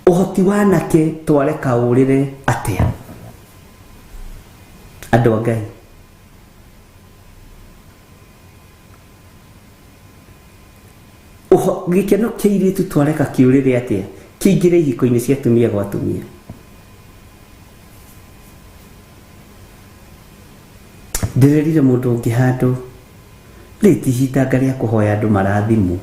Speaker 3: Ũhoti wa anake twareka ũrĩre atĩa? Andũ a Ngai, gĩkeno kĩa airĩtu twareka kĩũrĩre atĩa? Kĩingĩre ihiko-inĩ cia atumia gwa atumia. Ndĩrerire mũndũ ũngĩ handũ, rĩrĩ ti ihinda rĩa kũhoya andũ marathimwo.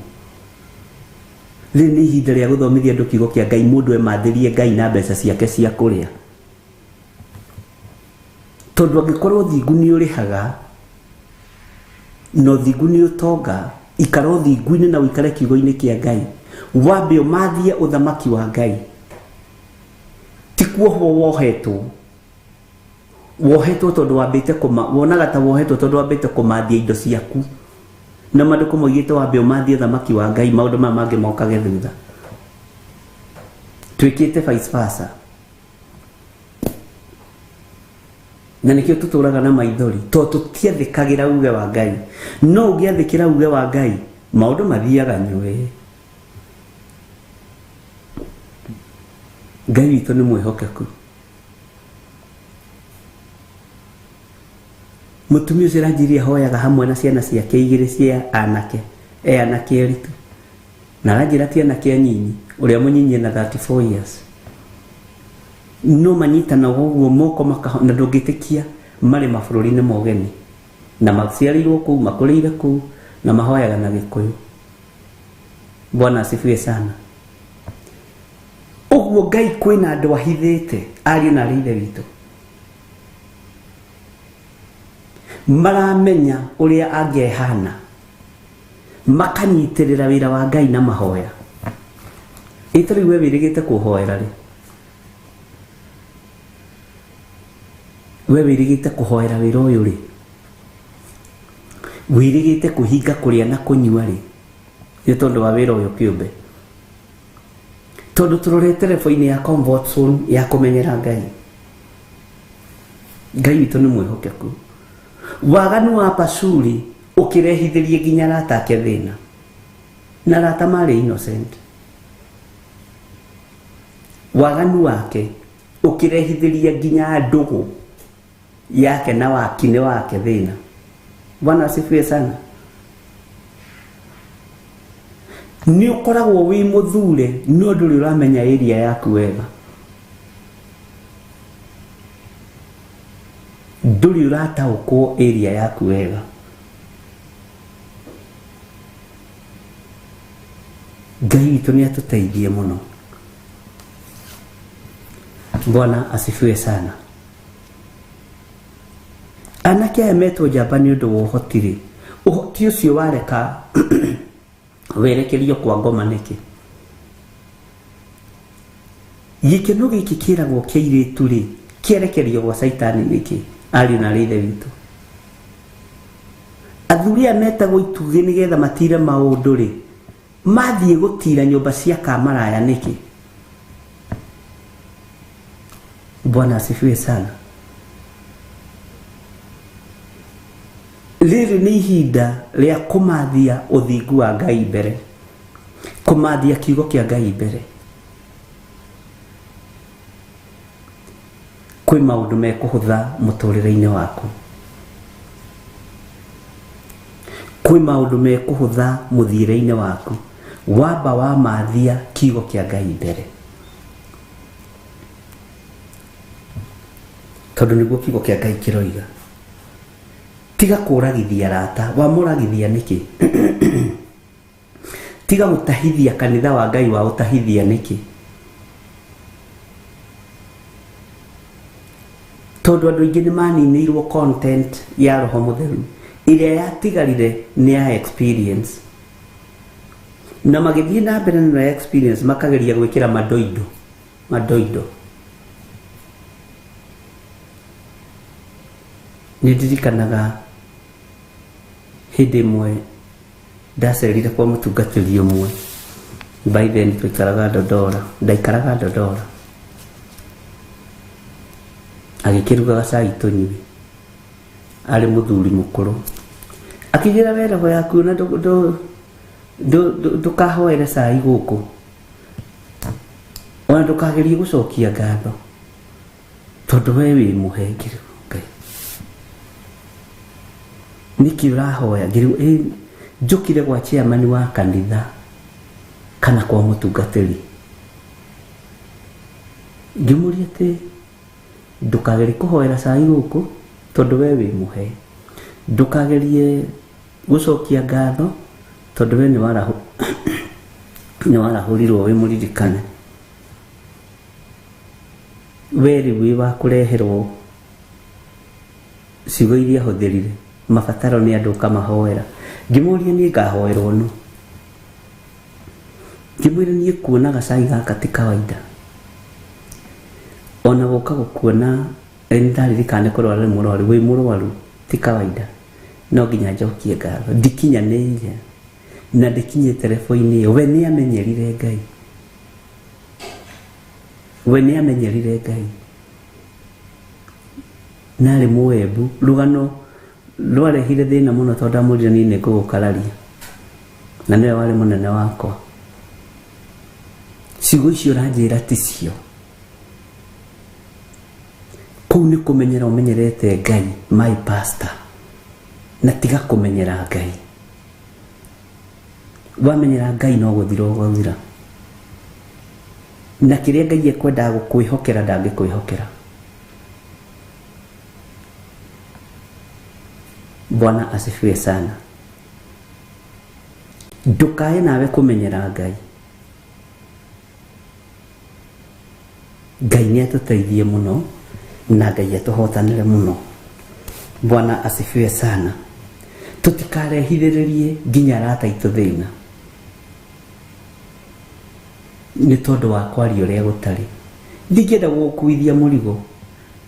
Speaker 3: Rĩrĩ nĩ ihinda rĩa gũthomithia andũ kiugo kĩa Ngai, mũndũ emathĩrie Ngai na mbeca ciake cia kũrĩa. Tondũ angĩkorwo ũthingu nĩ ũrĩhaga, na ũthingu nĩ ũtonga, ikara ũthingu-inĩ na ũikare kiugo-inĩ kĩa Ngai. Wambe ũmathie ũthamaki wa Ngai. Ti kuohwo wohetwo. Wohetwo tondũ wambĩte kũma, wonaga ta wohetwo tondũ wambĩte kũmathia indo ciaku. Na maandĩko moigĩte wambe ũmathie ũthamaki wa Ngai, maũndũ maya mangĩ mokage thutha. Twĩkĩte vice versa. Na nĩkĩo tũtũraga na maithori, tondũ tũtiathĩkagĩra uge wa Ngai. No ũngĩathĩkĩra uge wa Ngai, maũndũ mathiaga nyũĩ. Ngai witũ nĩ mwĩhokeku. Mũtumia ũcio aranjirie ahoyaga hamwe na ciana ciake igĩrĩ cia anake, e anake erĩ tu. Na aranjĩra ti anake anyinyi, ũrĩa mũnyinyi ena 34 years. No manyitanaga ũguo moko makaho, na ndũngĩtĩkia marĩ mabũrũri-inĩ ma ũgeni. Na maciarĩirwo kũu, makũrĩire kũu, na mahoyaga na Gĩkũyũ. Bwana asifiwe sana. Ũguo Ngai kwĩna andũ ahithĩte, ariũ na arĩ ithe witũ. Maramenya ũrĩa angĩhana, makanyitĩrĩra wĩra wa Ngai na mahoya. Ĩ ta rĩu we wĩrĩgĩte kũhoera rĩ? We wĩrĩgĩte kũhoera wĩra ũyũ rĩ? Wĩrĩgĩte kũhinga kũrĩa na kũnyua rĩ? Nĩ tondũ wa wĩra ũyũ kĩũmbe. Tondũ tũrorete level-inĩ ya comfort zone ya kũmenyera Ngai. Ngai witũ nĩ mwĩhokeku. Waganu wa Pashuri ũkĩrehithĩrie nginya arata ake thĩna. Na arata marĩ innocent. Waganu wake ũkĩrehithĩria nginya ndũgũ yake na wakine wake thĩna. Bwana asifiwe sana. Nĩ ũkoragwo wĩ mũthure no ndũrĩ ũramenya area yaku wega. Ndũrĩ ũrataũkwo area yaku wega. Ngai witũ nĩ atũteithie mũno. Bwana asifiwe sana. Anake aya metwo njamba nĩ ũndũ wa ũhoti rĩ, ũhoti ũcio wareka werekerio kwa ngoma nĩkĩ? Gĩkeno gĩkĩ kĩragwo kĩa airĩtu rĩ, kĩerekerio gwa caitani nĩkĩ? Ariũ na aarĩ a Ithe witũ. Athuri aya metagwo itugĩ nĩgetha matire maũndũ rĩ, mathiĩ gũtira nyũmba cia kamaraya nĩkĩ? Bwana asifiwe sana. Rĩrĩ nĩ ihinda rĩa kũmathia ũthingu wa Ngai mbere, kũmathia kiugo kĩa Ngai mbere. Kwĩ maũndũ mekũhũtha mũtũrĩre-inĩ waku, kwĩ maũndũ mekũhũtha mũthiĩre-inĩ waku, wamba wamathia kiugo kĩa Ngai mbere, tondũ nĩguo kiugo kĩa Ngai kĩroiga. Tiga kũragithia arata, wamũragithia nĩkĩ? Tiga gũtahithia kanitha wa Ngai, wa ũtahithia nĩkĩ? Tondũ andũ aingĩ nĩ maninĩirwo content ya Roho Mũtheru, ĩrĩa yatigarire nĩ ya experience, na magĩthiĩ na mbere na experience makageria gwĩkĩra madoido madoido. Nĩ ndirikanaga hĩndĩ ĩmwe ndacerire kwa mũtungatĩri ũmwe. By then twaikaraga Dodora, ndaikaraga Dodora. Agĩkĩrugaga cai tũnyue, arĩ mũthuri mũkũrũ. Akĩnjĩra we roho yaku na ndũkahoere cai gũkũ, ona ndũkagerie gũcokia ngatho tondũ we wĩ mũhe. Ngĩrigwo, Ngai, nĩkĩ ũrahoya? Ngĩrigwo, ĩ njũkire gwa chairman wa kanitha kana kwa mũtungatĩri? Ngĩmũria atĩ ndũkagerie kũhoera cai gũkũ tondũ we wĩ mũhe, ndũkagerie gũcokia ngatho tondũ we nĩ warahũrirwo wĩ mũririkane, we rĩu wĩ wa kũreherwo ciugo iria hũthĩrire mabataro nĩ andũ ũkamahoera. Ngĩmũria niĩ ngahoerwo nũ? Ngĩmwĩra niĩ kuona gacai gaka ti kawaida, ona gũka gũkuona nĩ ndaririkana nĩ kũrwara nĩ mũrwaru, wĩ mũrwaru ti kawaida, no nginya njokie ngatho. Ndikinyanĩire na ndikinyĩte level-inĩ ĩyo. We nĩ amenyerire Ngai, we nĩ amenyerire Ngai narĩ mũembu. Rũgano rwarehire thĩna mũno tondũ ndamwĩrire niĩ nĩ ngũgũkararia na nĩwe warĩ mũnene wakwa. Ciugo icio ũranjĩra ti cio. Kũu nĩ kũmenyera ũmenyerete Ngai, my pastor, na tiga kũmenyera Ngai. Wamenyera Ngai no gũthira ũgũthira, na kĩrĩa Ngai ekwendaga gũkwĩhokera ndangĩkwĩhokera. Bwana asifiwe sana. Ndũkae nawe kũmenyera Ngai. Ngai nĩ atũteithie mũno na Ngai atũhotanĩre mũno. Bwana asifiwe sana. Tũtikarehithĩrĩrie nginya arata aitũ thĩna nĩ tondũ wa kwaria ũrĩa gũtarĩ. Ndingĩenda gũgũkuithia mũrigo,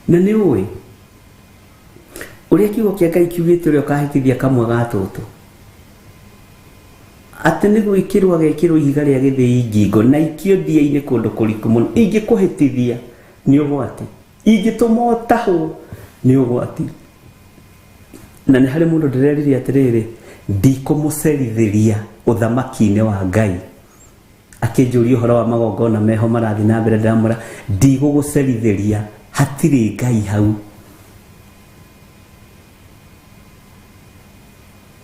Speaker 3: na nĩ ũĩ ũrĩa kiugo kĩa Ngai kiugĩte ũrĩa ũkahĩtithia kamwe ga tũtũ, atĩ nĩ gwĩkĩrwo agekĩrwo ihiga rĩa gĩthĩi ngingo na ikio ndia-inĩ kũndũ kũriku mũno. Ingĩkũhĩtithia nĩ ũgwati, ingĩtũma ũtahwo nĩ ũgwati. Na nĩ harĩ mũndũ ndĩrerire atĩrĩrĩ, ndikũmũcerithĩria ũthamaki-inĩ wa Ngai. Akĩnjũria ũhoro wa magongona meho marathiĩ na mbere, ndĩramwĩra ndigũgũcerithĩria, hatirĩ Ngai hau.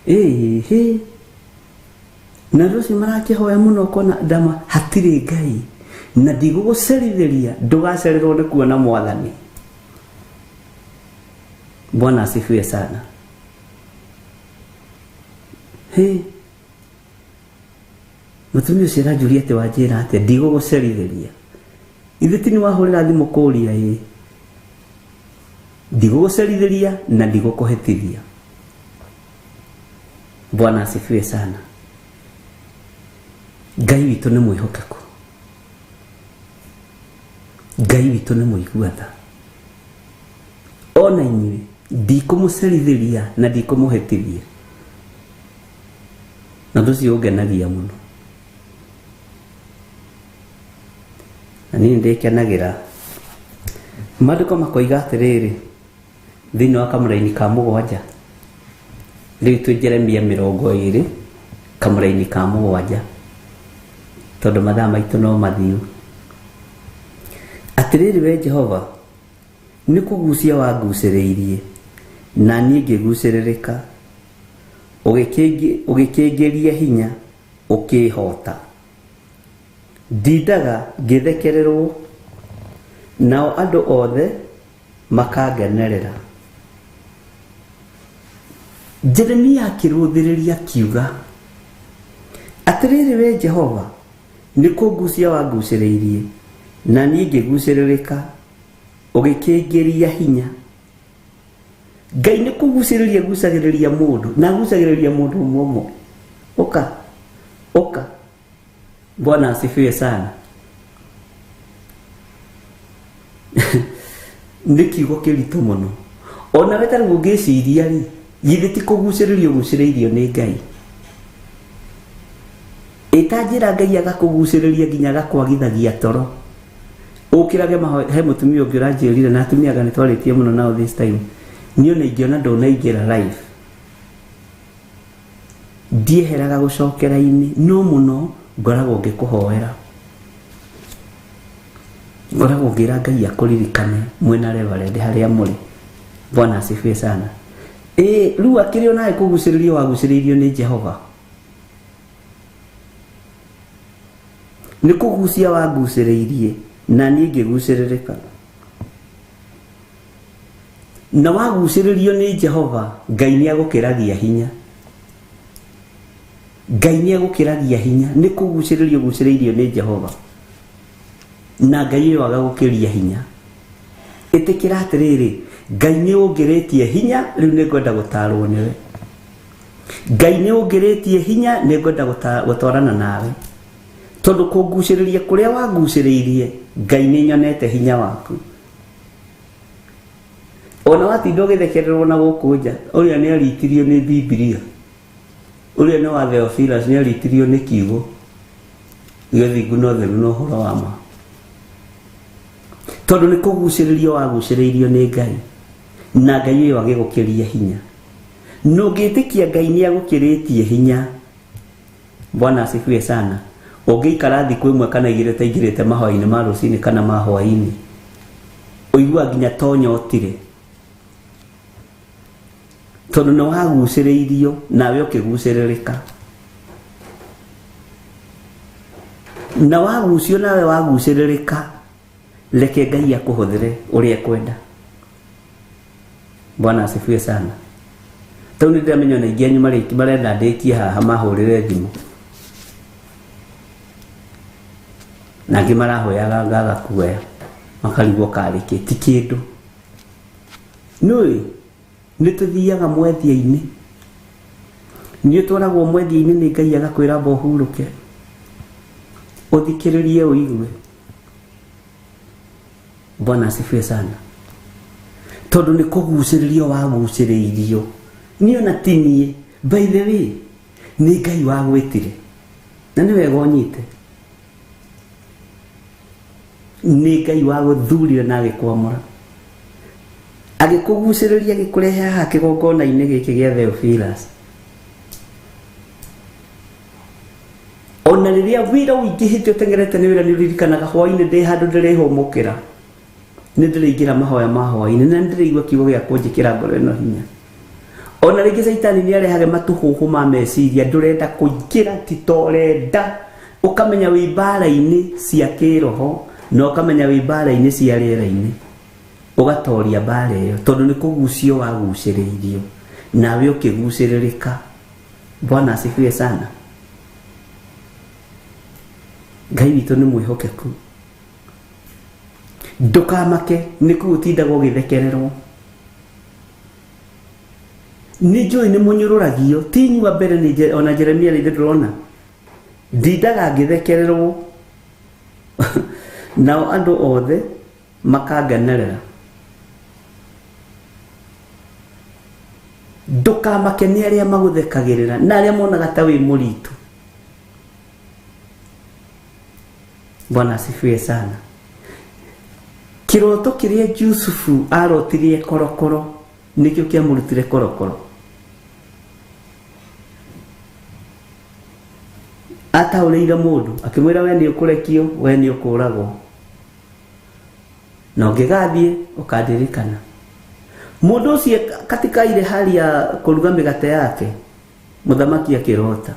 Speaker 3: Ĩhĩ, na andũ acio marakĩhoya mũno ũkona ndama hatirĩ Ngai, na ndigũgũcerithĩria, ndũgacererwo nĩ kuona Mwathani. Bwana asifiwe sana. Hĩ, mũtumia ũcio aranjũria atĩ wanjĩra atĩa, ndigũgũcerithĩria. Ithe ti nĩ wahũrĩra thimũ kũũria? Ĩ, ndigũgũcerithĩria na ndigũkũhĩtithia. Bwana asifiwe sana. Ngai witũ nĩ mwĩhokeku, Ngai witũ nĩ mũigua tha. Ona inyuĩ ndikũmũcerithĩria na ndikũmũhĩtithia, na ũndũ ũcio ũngenagia mũno. Na niĩ ndĩkenagĩra. Maandĩko makoiga atĩrĩrĩ thĩinĩ wa kamũraini ka 7, rĩu twĩ Jeremia 20 kamũraini ka 7, tondũ mathaa maitũ no mathiu. Atĩrĩrĩ we Jehova, nĩ kũgucia wangucĩrĩirie, na niĩ ngĩgucĩrĩrĩka, ũgĩkĩngĩria hinya, ũkĩhota. Ndindaga ngĩthekererwo, nao andũ othe makangenerera. Jeremia akĩrũthĩrĩria akiuga atĩrĩrĩ we Jehova, nĩ kũngucia wangucĩrĩirie, na niĩ ngĩgucĩrĩrĩka, ũgĩkĩngĩria hinya. Ngai nĩ kũgucĩrĩria gucagĩrĩria mũndũ, na agucagĩrĩria mũndũ ũmwe ũmwe. Ũka, ũka. Bwana asifiwe sana. Nĩ kiugo kĩritũ mũno. Ona we ta rĩu ũngĩciria rĩ, githĩ ti kũgucĩrĩrio ũgucĩrĩirio nĩ Ngai? Ĩtanjĩra Ngai agakũgucĩrĩria nginya agakwagithagia toro. Ũkĩrage mahoya. He mũtumia ũngĩ ũranjĩrire, na atumia anga nĩ twarĩtie mũno nao this time. Niĩ ona ingĩona ndũnaingĩra live, ndieheraga gũcokera-inĩ, no mũno ngoragwo ngĩkũhoera, ngoragwo ngĩra Ngai akũririkane mwĩna Reverend harĩa mũrĩ. Bwana asifiwe sana. Ĩ, rĩu akĩrĩ onawe kũgucĩrĩrio wagucĩrĩirio nĩ Jehova. Nĩ kũgucia wangucĩrĩirie, na niĩ ngĩgucĩrĩrĩka. Na wagucĩrĩrio nĩ Jehova, Ngai nĩ agũkĩragia hinya. Ngai nĩ agũkĩragia hinya. Nĩ kũgucĩrĩrio ũgucĩrĩirio nĩ Jehova, na Ngai ũyũ agagũkĩria hinya. Ĩtĩkĩra atĩrĩrĩ, Ngai nĩ ũngĩrĩtie hinya, rĩu nĩ ngwenda gũtarwo nĩwe. Ngai nĩ ũngĩrĩtie hinya, nĩ ngwenda gũtwarana nawe. Tondũ kũngucĩrĩria kũrĩa wangucĩrĩirie, Ngai nĩ nyonete hinya waku. Ona watinda ũgĩthekererwo na gũkũ nja, ũrĩa nĩ aritirio nĩ Bibilia, ũrĩa nĩ wa Theophilus nĩ aritirio nĩ kiugo gĩthingu na ũtheru na ũhoro wa ma. Tondũ nĩ kũgucĩrĩrio wagucĩrĩirio nĩ Ngai, na Ngai ũyũ agĩgũkĩria hinya. Na ũngĩtĩkia Ngai nĩ agũkĩrĩtie hinya, Bwana asifiwe sana. Ũngĩikara thikũ ĩmwe kana igĩrĩ ũtaingĩrĩte mahoya-inĩ ma rũcinĩ kana ma hwaĩ-inĩ, ũiguaga nginya tonyotire, tondũ nĩ wagucĩrĩirio nawe ũkĩgucĩrĩrĩka. Na wagucio nawe wagucĩrĩrĩka, reke Ngai akũhũthĩre ũrĩa ekwenda. Bwana asifiwe sana. Tau nĩ ndĩramenya ona aingĩ anyu marenda ndĩkie haha mahũrĩre thimũ, na angĩ marahoyaga ngaga kuoya makarigwo karĩ kĩ, ti kĩndũ. Nĩũĩ nĩ tũthiaga mwethia-inĩ, nĩ ũtwaragwo mwethia-inĩ nĩ Ngai agakwĩra amba ũhurũke, ũthikĩrĩrie ũigue. Bwana asifiwe sana. Tondũ nĩ kũgucĩrĩrio wagucĩrĩirio. Niĩ ona ti niĩ, by the way, nĩ Ngai wagwĩtire, na nĩ wega ũnyite. Nĩ Ngai wagũthurire na agĩkwamũra, agĩkũgucĩrĩria, agĩkũrehe haha kĩgongona-inĩ gĩkĩ gĩa Theophilus. Ona rĩrĩa wĩra ũingĩhĩte ũteng'erete nĩ wĩra nĩ ũririkanaga hwainĩ ndĩ handũ ndĩrĩhũmũkĩra, nĩ ndĩrĩingĩra mahoya ma hwainĩ na nĩndĩrĩigua kiugo gĩa kũnjĩkĩra ngoro ĩno hinya. Ona rĩngĩ caitani nĩ arehage matũhũhũ ma meciria, ndũrenda kũingĩra ti ta ũrenda, ũkamenya wĩ mbara-inĩ cia kĩroho na ũkamenya wĩ mbara-inĩ cia rĩera-inĩ, ũgatoria mbara ĩyo tondũ nĩ kũgucio wagucĩrĩirio nawe ũkĩgucĩrĩrĩka. Bwana asifiwe sana. Ngai witũ nĩ mwĩhokeku, ndũkamake nĩ kũu ũtindaga ũgĩthekererwo. Nĩ njũĩ nĩ mũnyũrũragio, ti inyuĩ a mbere, nĩ ona Jeremia rĩngĩ ndũrona ndindaga ngĩthekererwo nao andũ othe makangenerera. Ndũkamake nĩ arĩa magũthekagĩrĩra na arĩa monaga ta wĩ mũritũ. Bwana asifiwe sana. Kĩroto kĩrĩa Jusufu arotirie korokoro nĩkĩo kĩamũrutire korokoro. Ataũrĩire mũndũ akĩmwĩra we nĩ ũkũrekio, we nĩ ũkũragwo, na ũngĩgathiĩ ũkandirikana. Mũndũ ũcio katika ile hali ya kũruga mĩgate yake, mũthamaki akĩrota.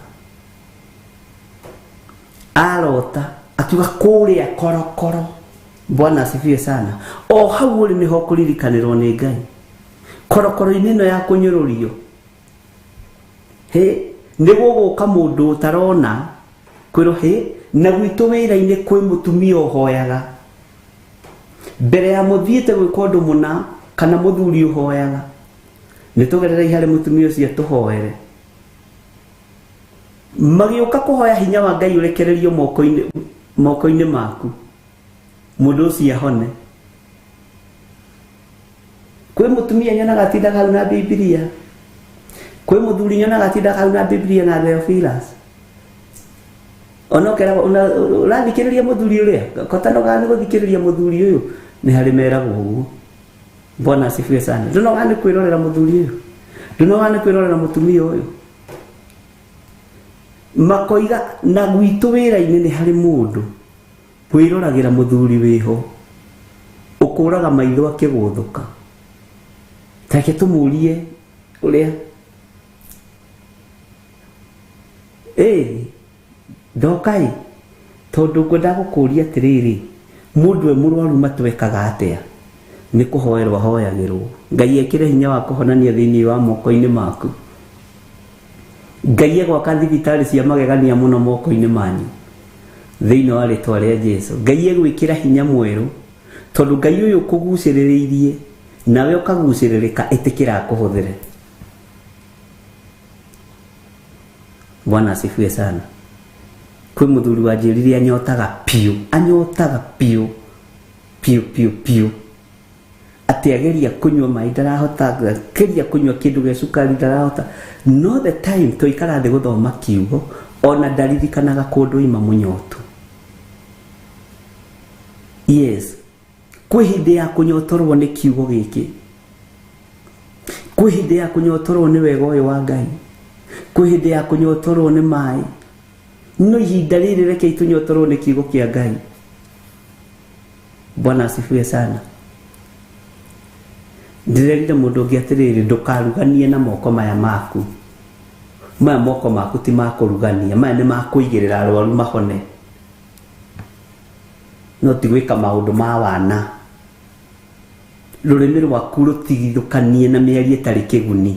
Speaker 3: Arota akiuga kũrĩa korokoro. Bwana asifiwe sana. O hau ũrĩ nĩho kũririkanĩrwo nĩ Ngai. Korokoro-inĩ ĩno ya kũnyũrũrio, hĩ nĩ gũgũka mũndũ ũtarona kwĩrwo hĩ na gwitũ wĩra-inĩ kwĩ mũtumia ũhoyaga mbere ya mũthiĩte gwĩka ũndũ mũna kana mũthuri ũhoyaga, nĩ tũgererei harĩ mũtumia ũcio tũhoere. Magĩũka kũhoya hinya wa Ngai ũrekererio moko-inĩ maku, mũndũ ũcio ahone. Kwĩ mũtumia nyonaga atindaga hau na Bibilia, kwĩ mũthuri nyonaga atindaga hau na Bibilia na Theophilus. Ona ũkeragwo ũrathikĩrĩria mũthuri ũrĩa kotanogaga nĩ gũthikĩrĩria mũthuri ũyũ, nĩ harĩ meragwo ũguo. Bwana asifiwe sana. Ndunogaga nĩ kwĩrorera mũthuri ũyũ, ndunogaga nĩ kwĩrorera mũtumia ũyũ. Makoiga na gwitũ wĩra-inĩ nĩ harĩ mũndũ wĩroragĩra mũthuri wĩho ũkũraga maitho akĩgũthũka. Take tũmũrie ũrĩa ndokai, tondũ ngwenda gũkũria atĩrĩrĩ, mũndũ e mũrwaru matwekaga atĩa? Nĩ kũhoerwo ahoyagĩrwo. Ngai ekĩre hinya wa kũhonania thĩinĩ wa moko-inĩ maku. Ngai egwaka thibitarĩ cia magegania mũno moko-inĩ manyu thĩinĩ wa rĩtwa rĩa Jesu. Ngai egwĩkĩra hinya mwerũ, tondũ Ngai ũyũ ũkũgucĩrĩrĩirie nawe ũkagucĩrĩrĩka, ĩtĩkĩra akũhũthĩre. Bwana asifiwe sana. Kwĩ mũthuri wanjĩrire anyotaga piũ, anyotaga piũ piũ piũ piũ, atĩ ageria kũnyua maĩ ndarahota, ageria kũnyua kĩndũ gĩa cukari ndarahota. No the time tũikara thĩ gũthoma kiugo, ona ndaririkanaga kũndũ ima mũnyotu. Yes, kwĩ hĩndĩ ya kũnyotorwo nĩ kiugo gĩkĩ, kwĩ hĩndĩ ya kũnyotorwo nĩ wega ũyũ wa Ngai, kwĩ hĩndĩ ya kũnyotorwo nĩ maĩ. No ihinda rĩrĩ rekei tũnyotorwo nĩ kiugo kĩa Ngai. Bwana asifiwe sana. Ndĩrerire mũndũ ũngĩ atĩrĩrĩ, ndũkaruganie na moko maya maku. Maya moko maku ti ma kũrugania, maya nĩ ma kũigĩrĩra arwaru mahone, no ti gwĩka maũndũ ma wana. Rũrĩmĩ rwaku rũtigithũkanie na mĩario ĩtarĩ kĩguni.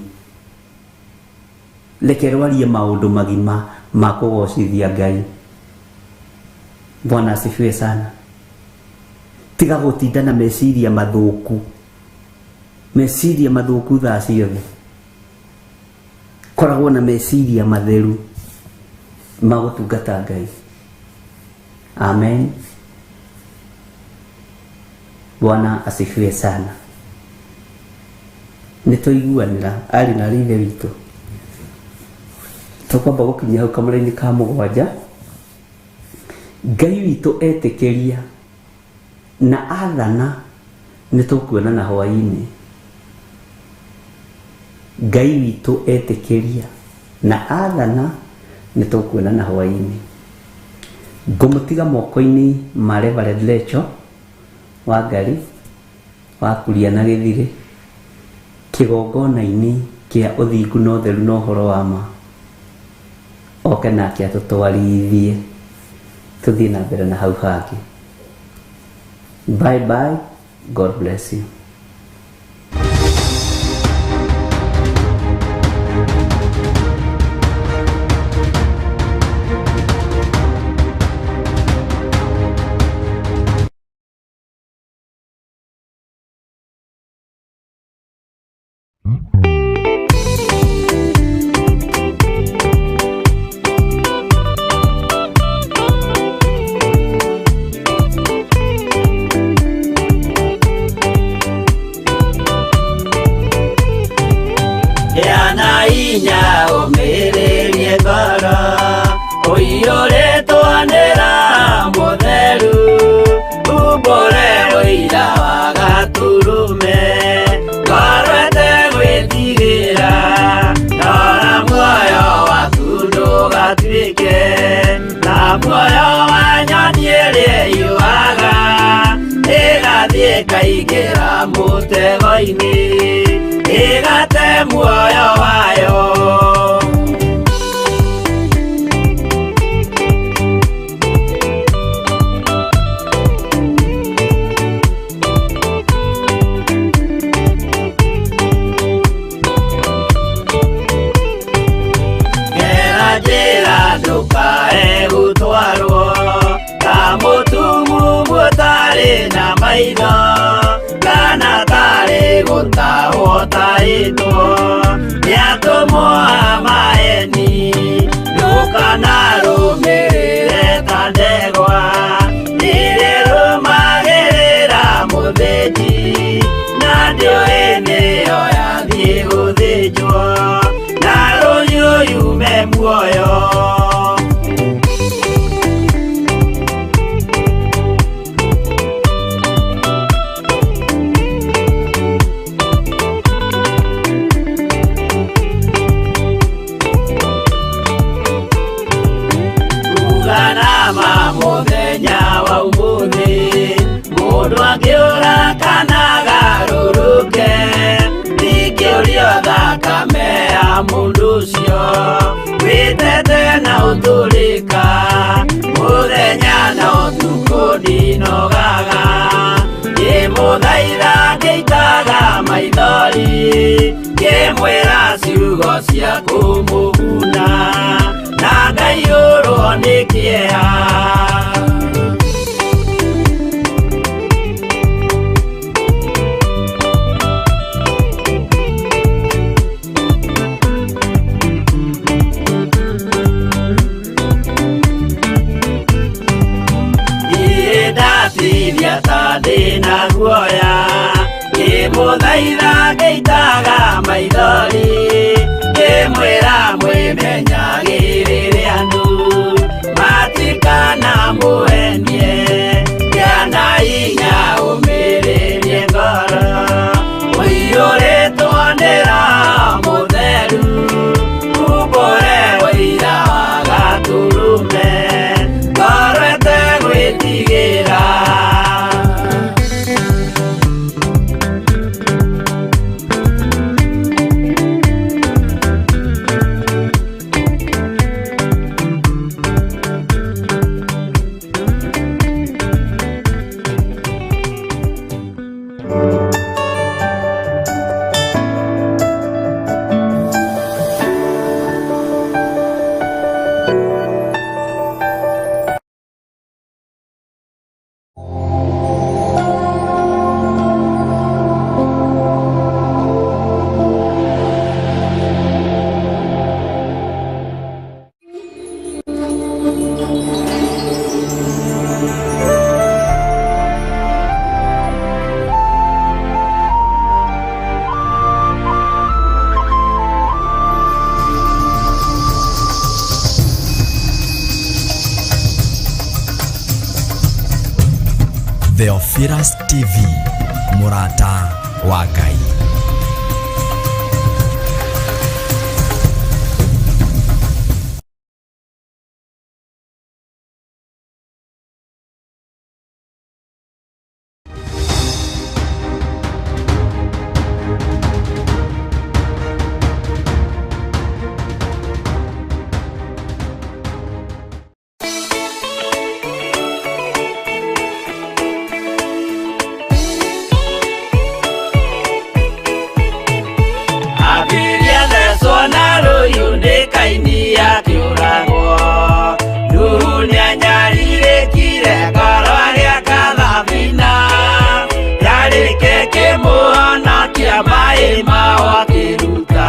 Speaker 3: Reke rwarie maũndũ magima ma kũgocithia Ngai. Bwana asifiwe sana. Tiga gũtinda na meciria mathũku, meciria mathũku thaa ciothe. Koragwo na meciria matheru ma gũtungata Ngai. Amen. Bwana asifiwe sana. Nĩ tũiguanĩra arĩ na ithe witũ. Tũkwamba gũkinyia hau kamũra-inĩ ka mũgwanja. Ngai witũ etĩkĩria na athana nĩ tũkuonana hwaĩ-inĩ. Ngai witũ etĩkĩria na athana nĩ tũkuonana hwaĩ-inĩ. Ngũmũtiga moko-inĩ ma Reverend Lecho Wangari wa Kuria na Gĩthirĩ, kĩgongona-inĩ kĩa ũthingu na ũtheru na ũhoro wa ma, oke nake atũtwarithie tũthiĩ na mbere na hau hangĩ. Bye bye, God bless you.
Speaker 2: Gĩa na hinya ũmĩrĩrie ngoro ũiyũrĩtwo nĩ Roho Mũtheru, umbũre ũira wa Gatũrũme, ngoro ĩtegwĩtigĩra, rora muoyo waku ndũgatuĩke ta muoyo wa nyoni ĩrĩa ĩũaga, ĩgathiĩ ĩkaingĩra mũtego-inĩ, ĩgate muoyo wayo. Gera njĩra ndũkae gũtwarwo ta mũtumumu ũtarĩ na maitho, kana tarĩ gũtahwo tahĩtwo nĩ atũmwo a maeni. Ndũkanarũmĩrĩre ta ndegwa ĩrĩrũmagĩrĩra mũthĩnji, na ndĩũĩ nĩyo yathiĩ gũthĩnjwo, na rũhiũ yume muoyo. Uganama mũthenya wa ũmũthĩ, mũndũ angĩũra kana agarũrũke, ndingĩũrio thakame ya mũndũ ũcio, wĩtete na ũtũrĩka, mũthenya na ũtukũ ndinogaga, ngĩmũthaitha ngĩitaga maithori, ngĩmwĩra ciugo cia kũmũguna, na ngaiyũrwo nĩ kĩeha. Niĩ ndatithia ta ndĩna guoya, ngĩmũthaitha ngĩitaga maithori, ngĩmwĩra mwĩmenyagĩrĩre andũ matikanamũhenie, gĩa na hinya ũmĩrĩrie ngoro, ũiyũrĩtwo nĩ Roho Mũtheru, umbũre ũira wa Gatũrũme, ngoro ĩtegwĩtigĩra.
Speaker 1: Theophilus TV, mũrata wa Ngai.
Speaker 2: nĩ Kaini akĩũragwo. Nuhu nĩanyarirĩkire ngoro agĩaka thabina, yarĩke kĩmũhonokia maĩ mao akĩruta.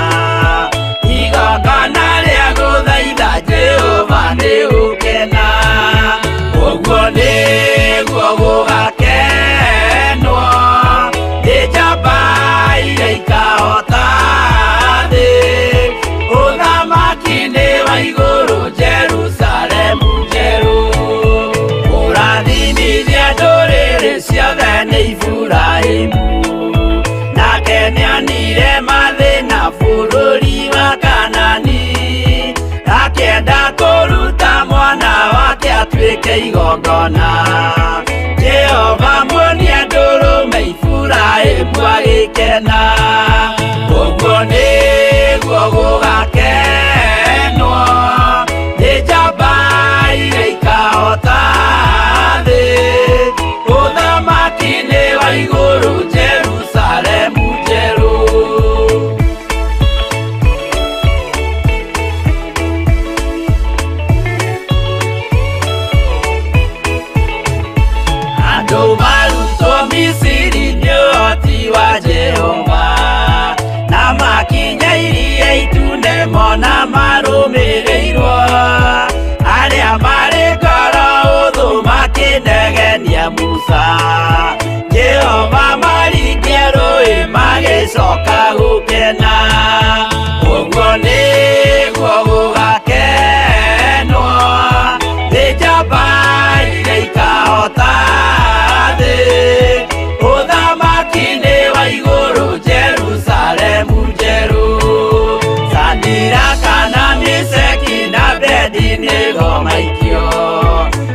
Speaker 2: Igongona rĩa gũthaitha Jehova nĩ gũkena, ũguo nĩguo gũgakenwo nĩ njamba iria ikahota thĩ. Ũthamaki nĩ wa igũrũ Jerusalemu njerũ, kũrathimithia ndũrĩrĩ ciothe nĩ Iburahĩmu. Nake nĩonire mathĩna bũrũri wa Kanani, akĩenda kũruta mwana wake atuĩke igongona. Jehova muonia ndũrũme Iburahĩmu agĩkena, ũguo nĩguo gũgakenwo nĩ njamba iria ikahota thĩ. Ũthamaki nĩ wa igũrũ Jerusalemu njerũ. Andũ marutwo Misiri nĩ ũhoti wa Jehova, na makinya iria itune mona marũmĩrĩirwo. Arĩa marĩ ngoro ũthũ makĩnegenia Musa, Jehova maringie rũĩ magĩcoka gũkena. Ũguo nĩguo gũgakenwo nĩ njamba iria ikahota thĩ. Ũthamaki nĩ wa igũrũ Jerusalemu njerũ. Sadiraka na Meshaki na Abednego maikio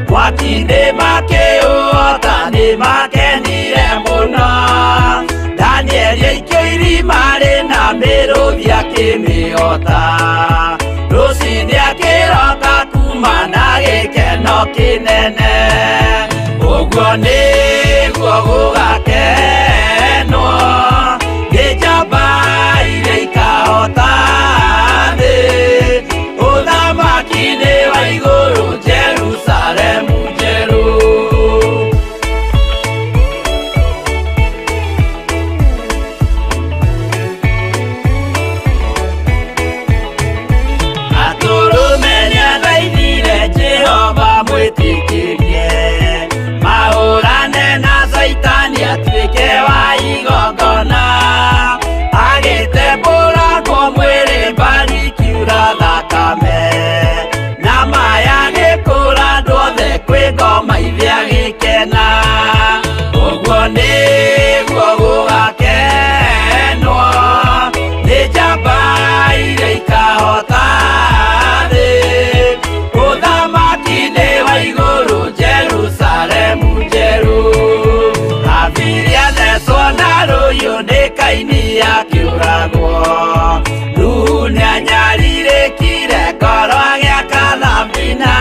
Speaker 2: mwaki-inĩ makĩũhota nĩ makenire mũno. Danieli aikio irima rĩna mĩrũthi akĩmĩhota, rũcinĩ akĩroka kuma na gĩkeno kĩnene. Ũguo nĩguo gũgakenwo nĩ njamba iria ikahota thĩ. Ũthamaki nĩ wa igũrũ Jerusalemu njerũ. Atũrũme nĩathaithire Jehova mwĩtĩkĩrie, mahũrane na Caitani atuĩke wa igongona. Agĩtembũrangwo mwĩrĩ mbari ikiura thakame, na maya agĩkũra andũ othe kwĩ ngoma ithe agĩkena. Ũguo nĩguo gũgakenwo nĩ njamba iria ikahota thĩ. Ũthamaki nĩ wa igũrũ Jerusalemu njerũ. Habili athecwo na rũhiũ nĩ Kaini akĩũragwo. Nuhu nĩanyarirĩkire ngoro agĩaka thabina,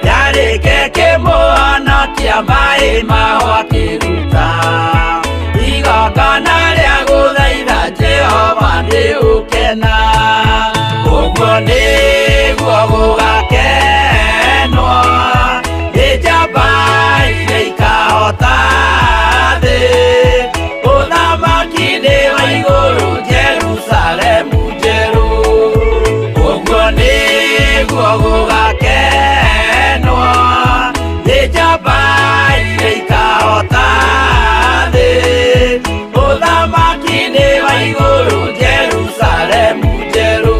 Speaker 2: yarĩke kĩmũhonokia maĩ mao akĩruta. Igongona rĩa gũthaitha Jehova nĩ gũkena, ũguo nĩguo gũgakenwo nĩ njamba iria ikahota thĩ. Ũthamaki nĩ wa igũrũ Jerusalemu njerũ, ũguo nĩguo gũgakenwo nĩ njamba iria ikahota thĩ. Ũthamaki nĩ wa igũrũ Jerusalemu njerũ.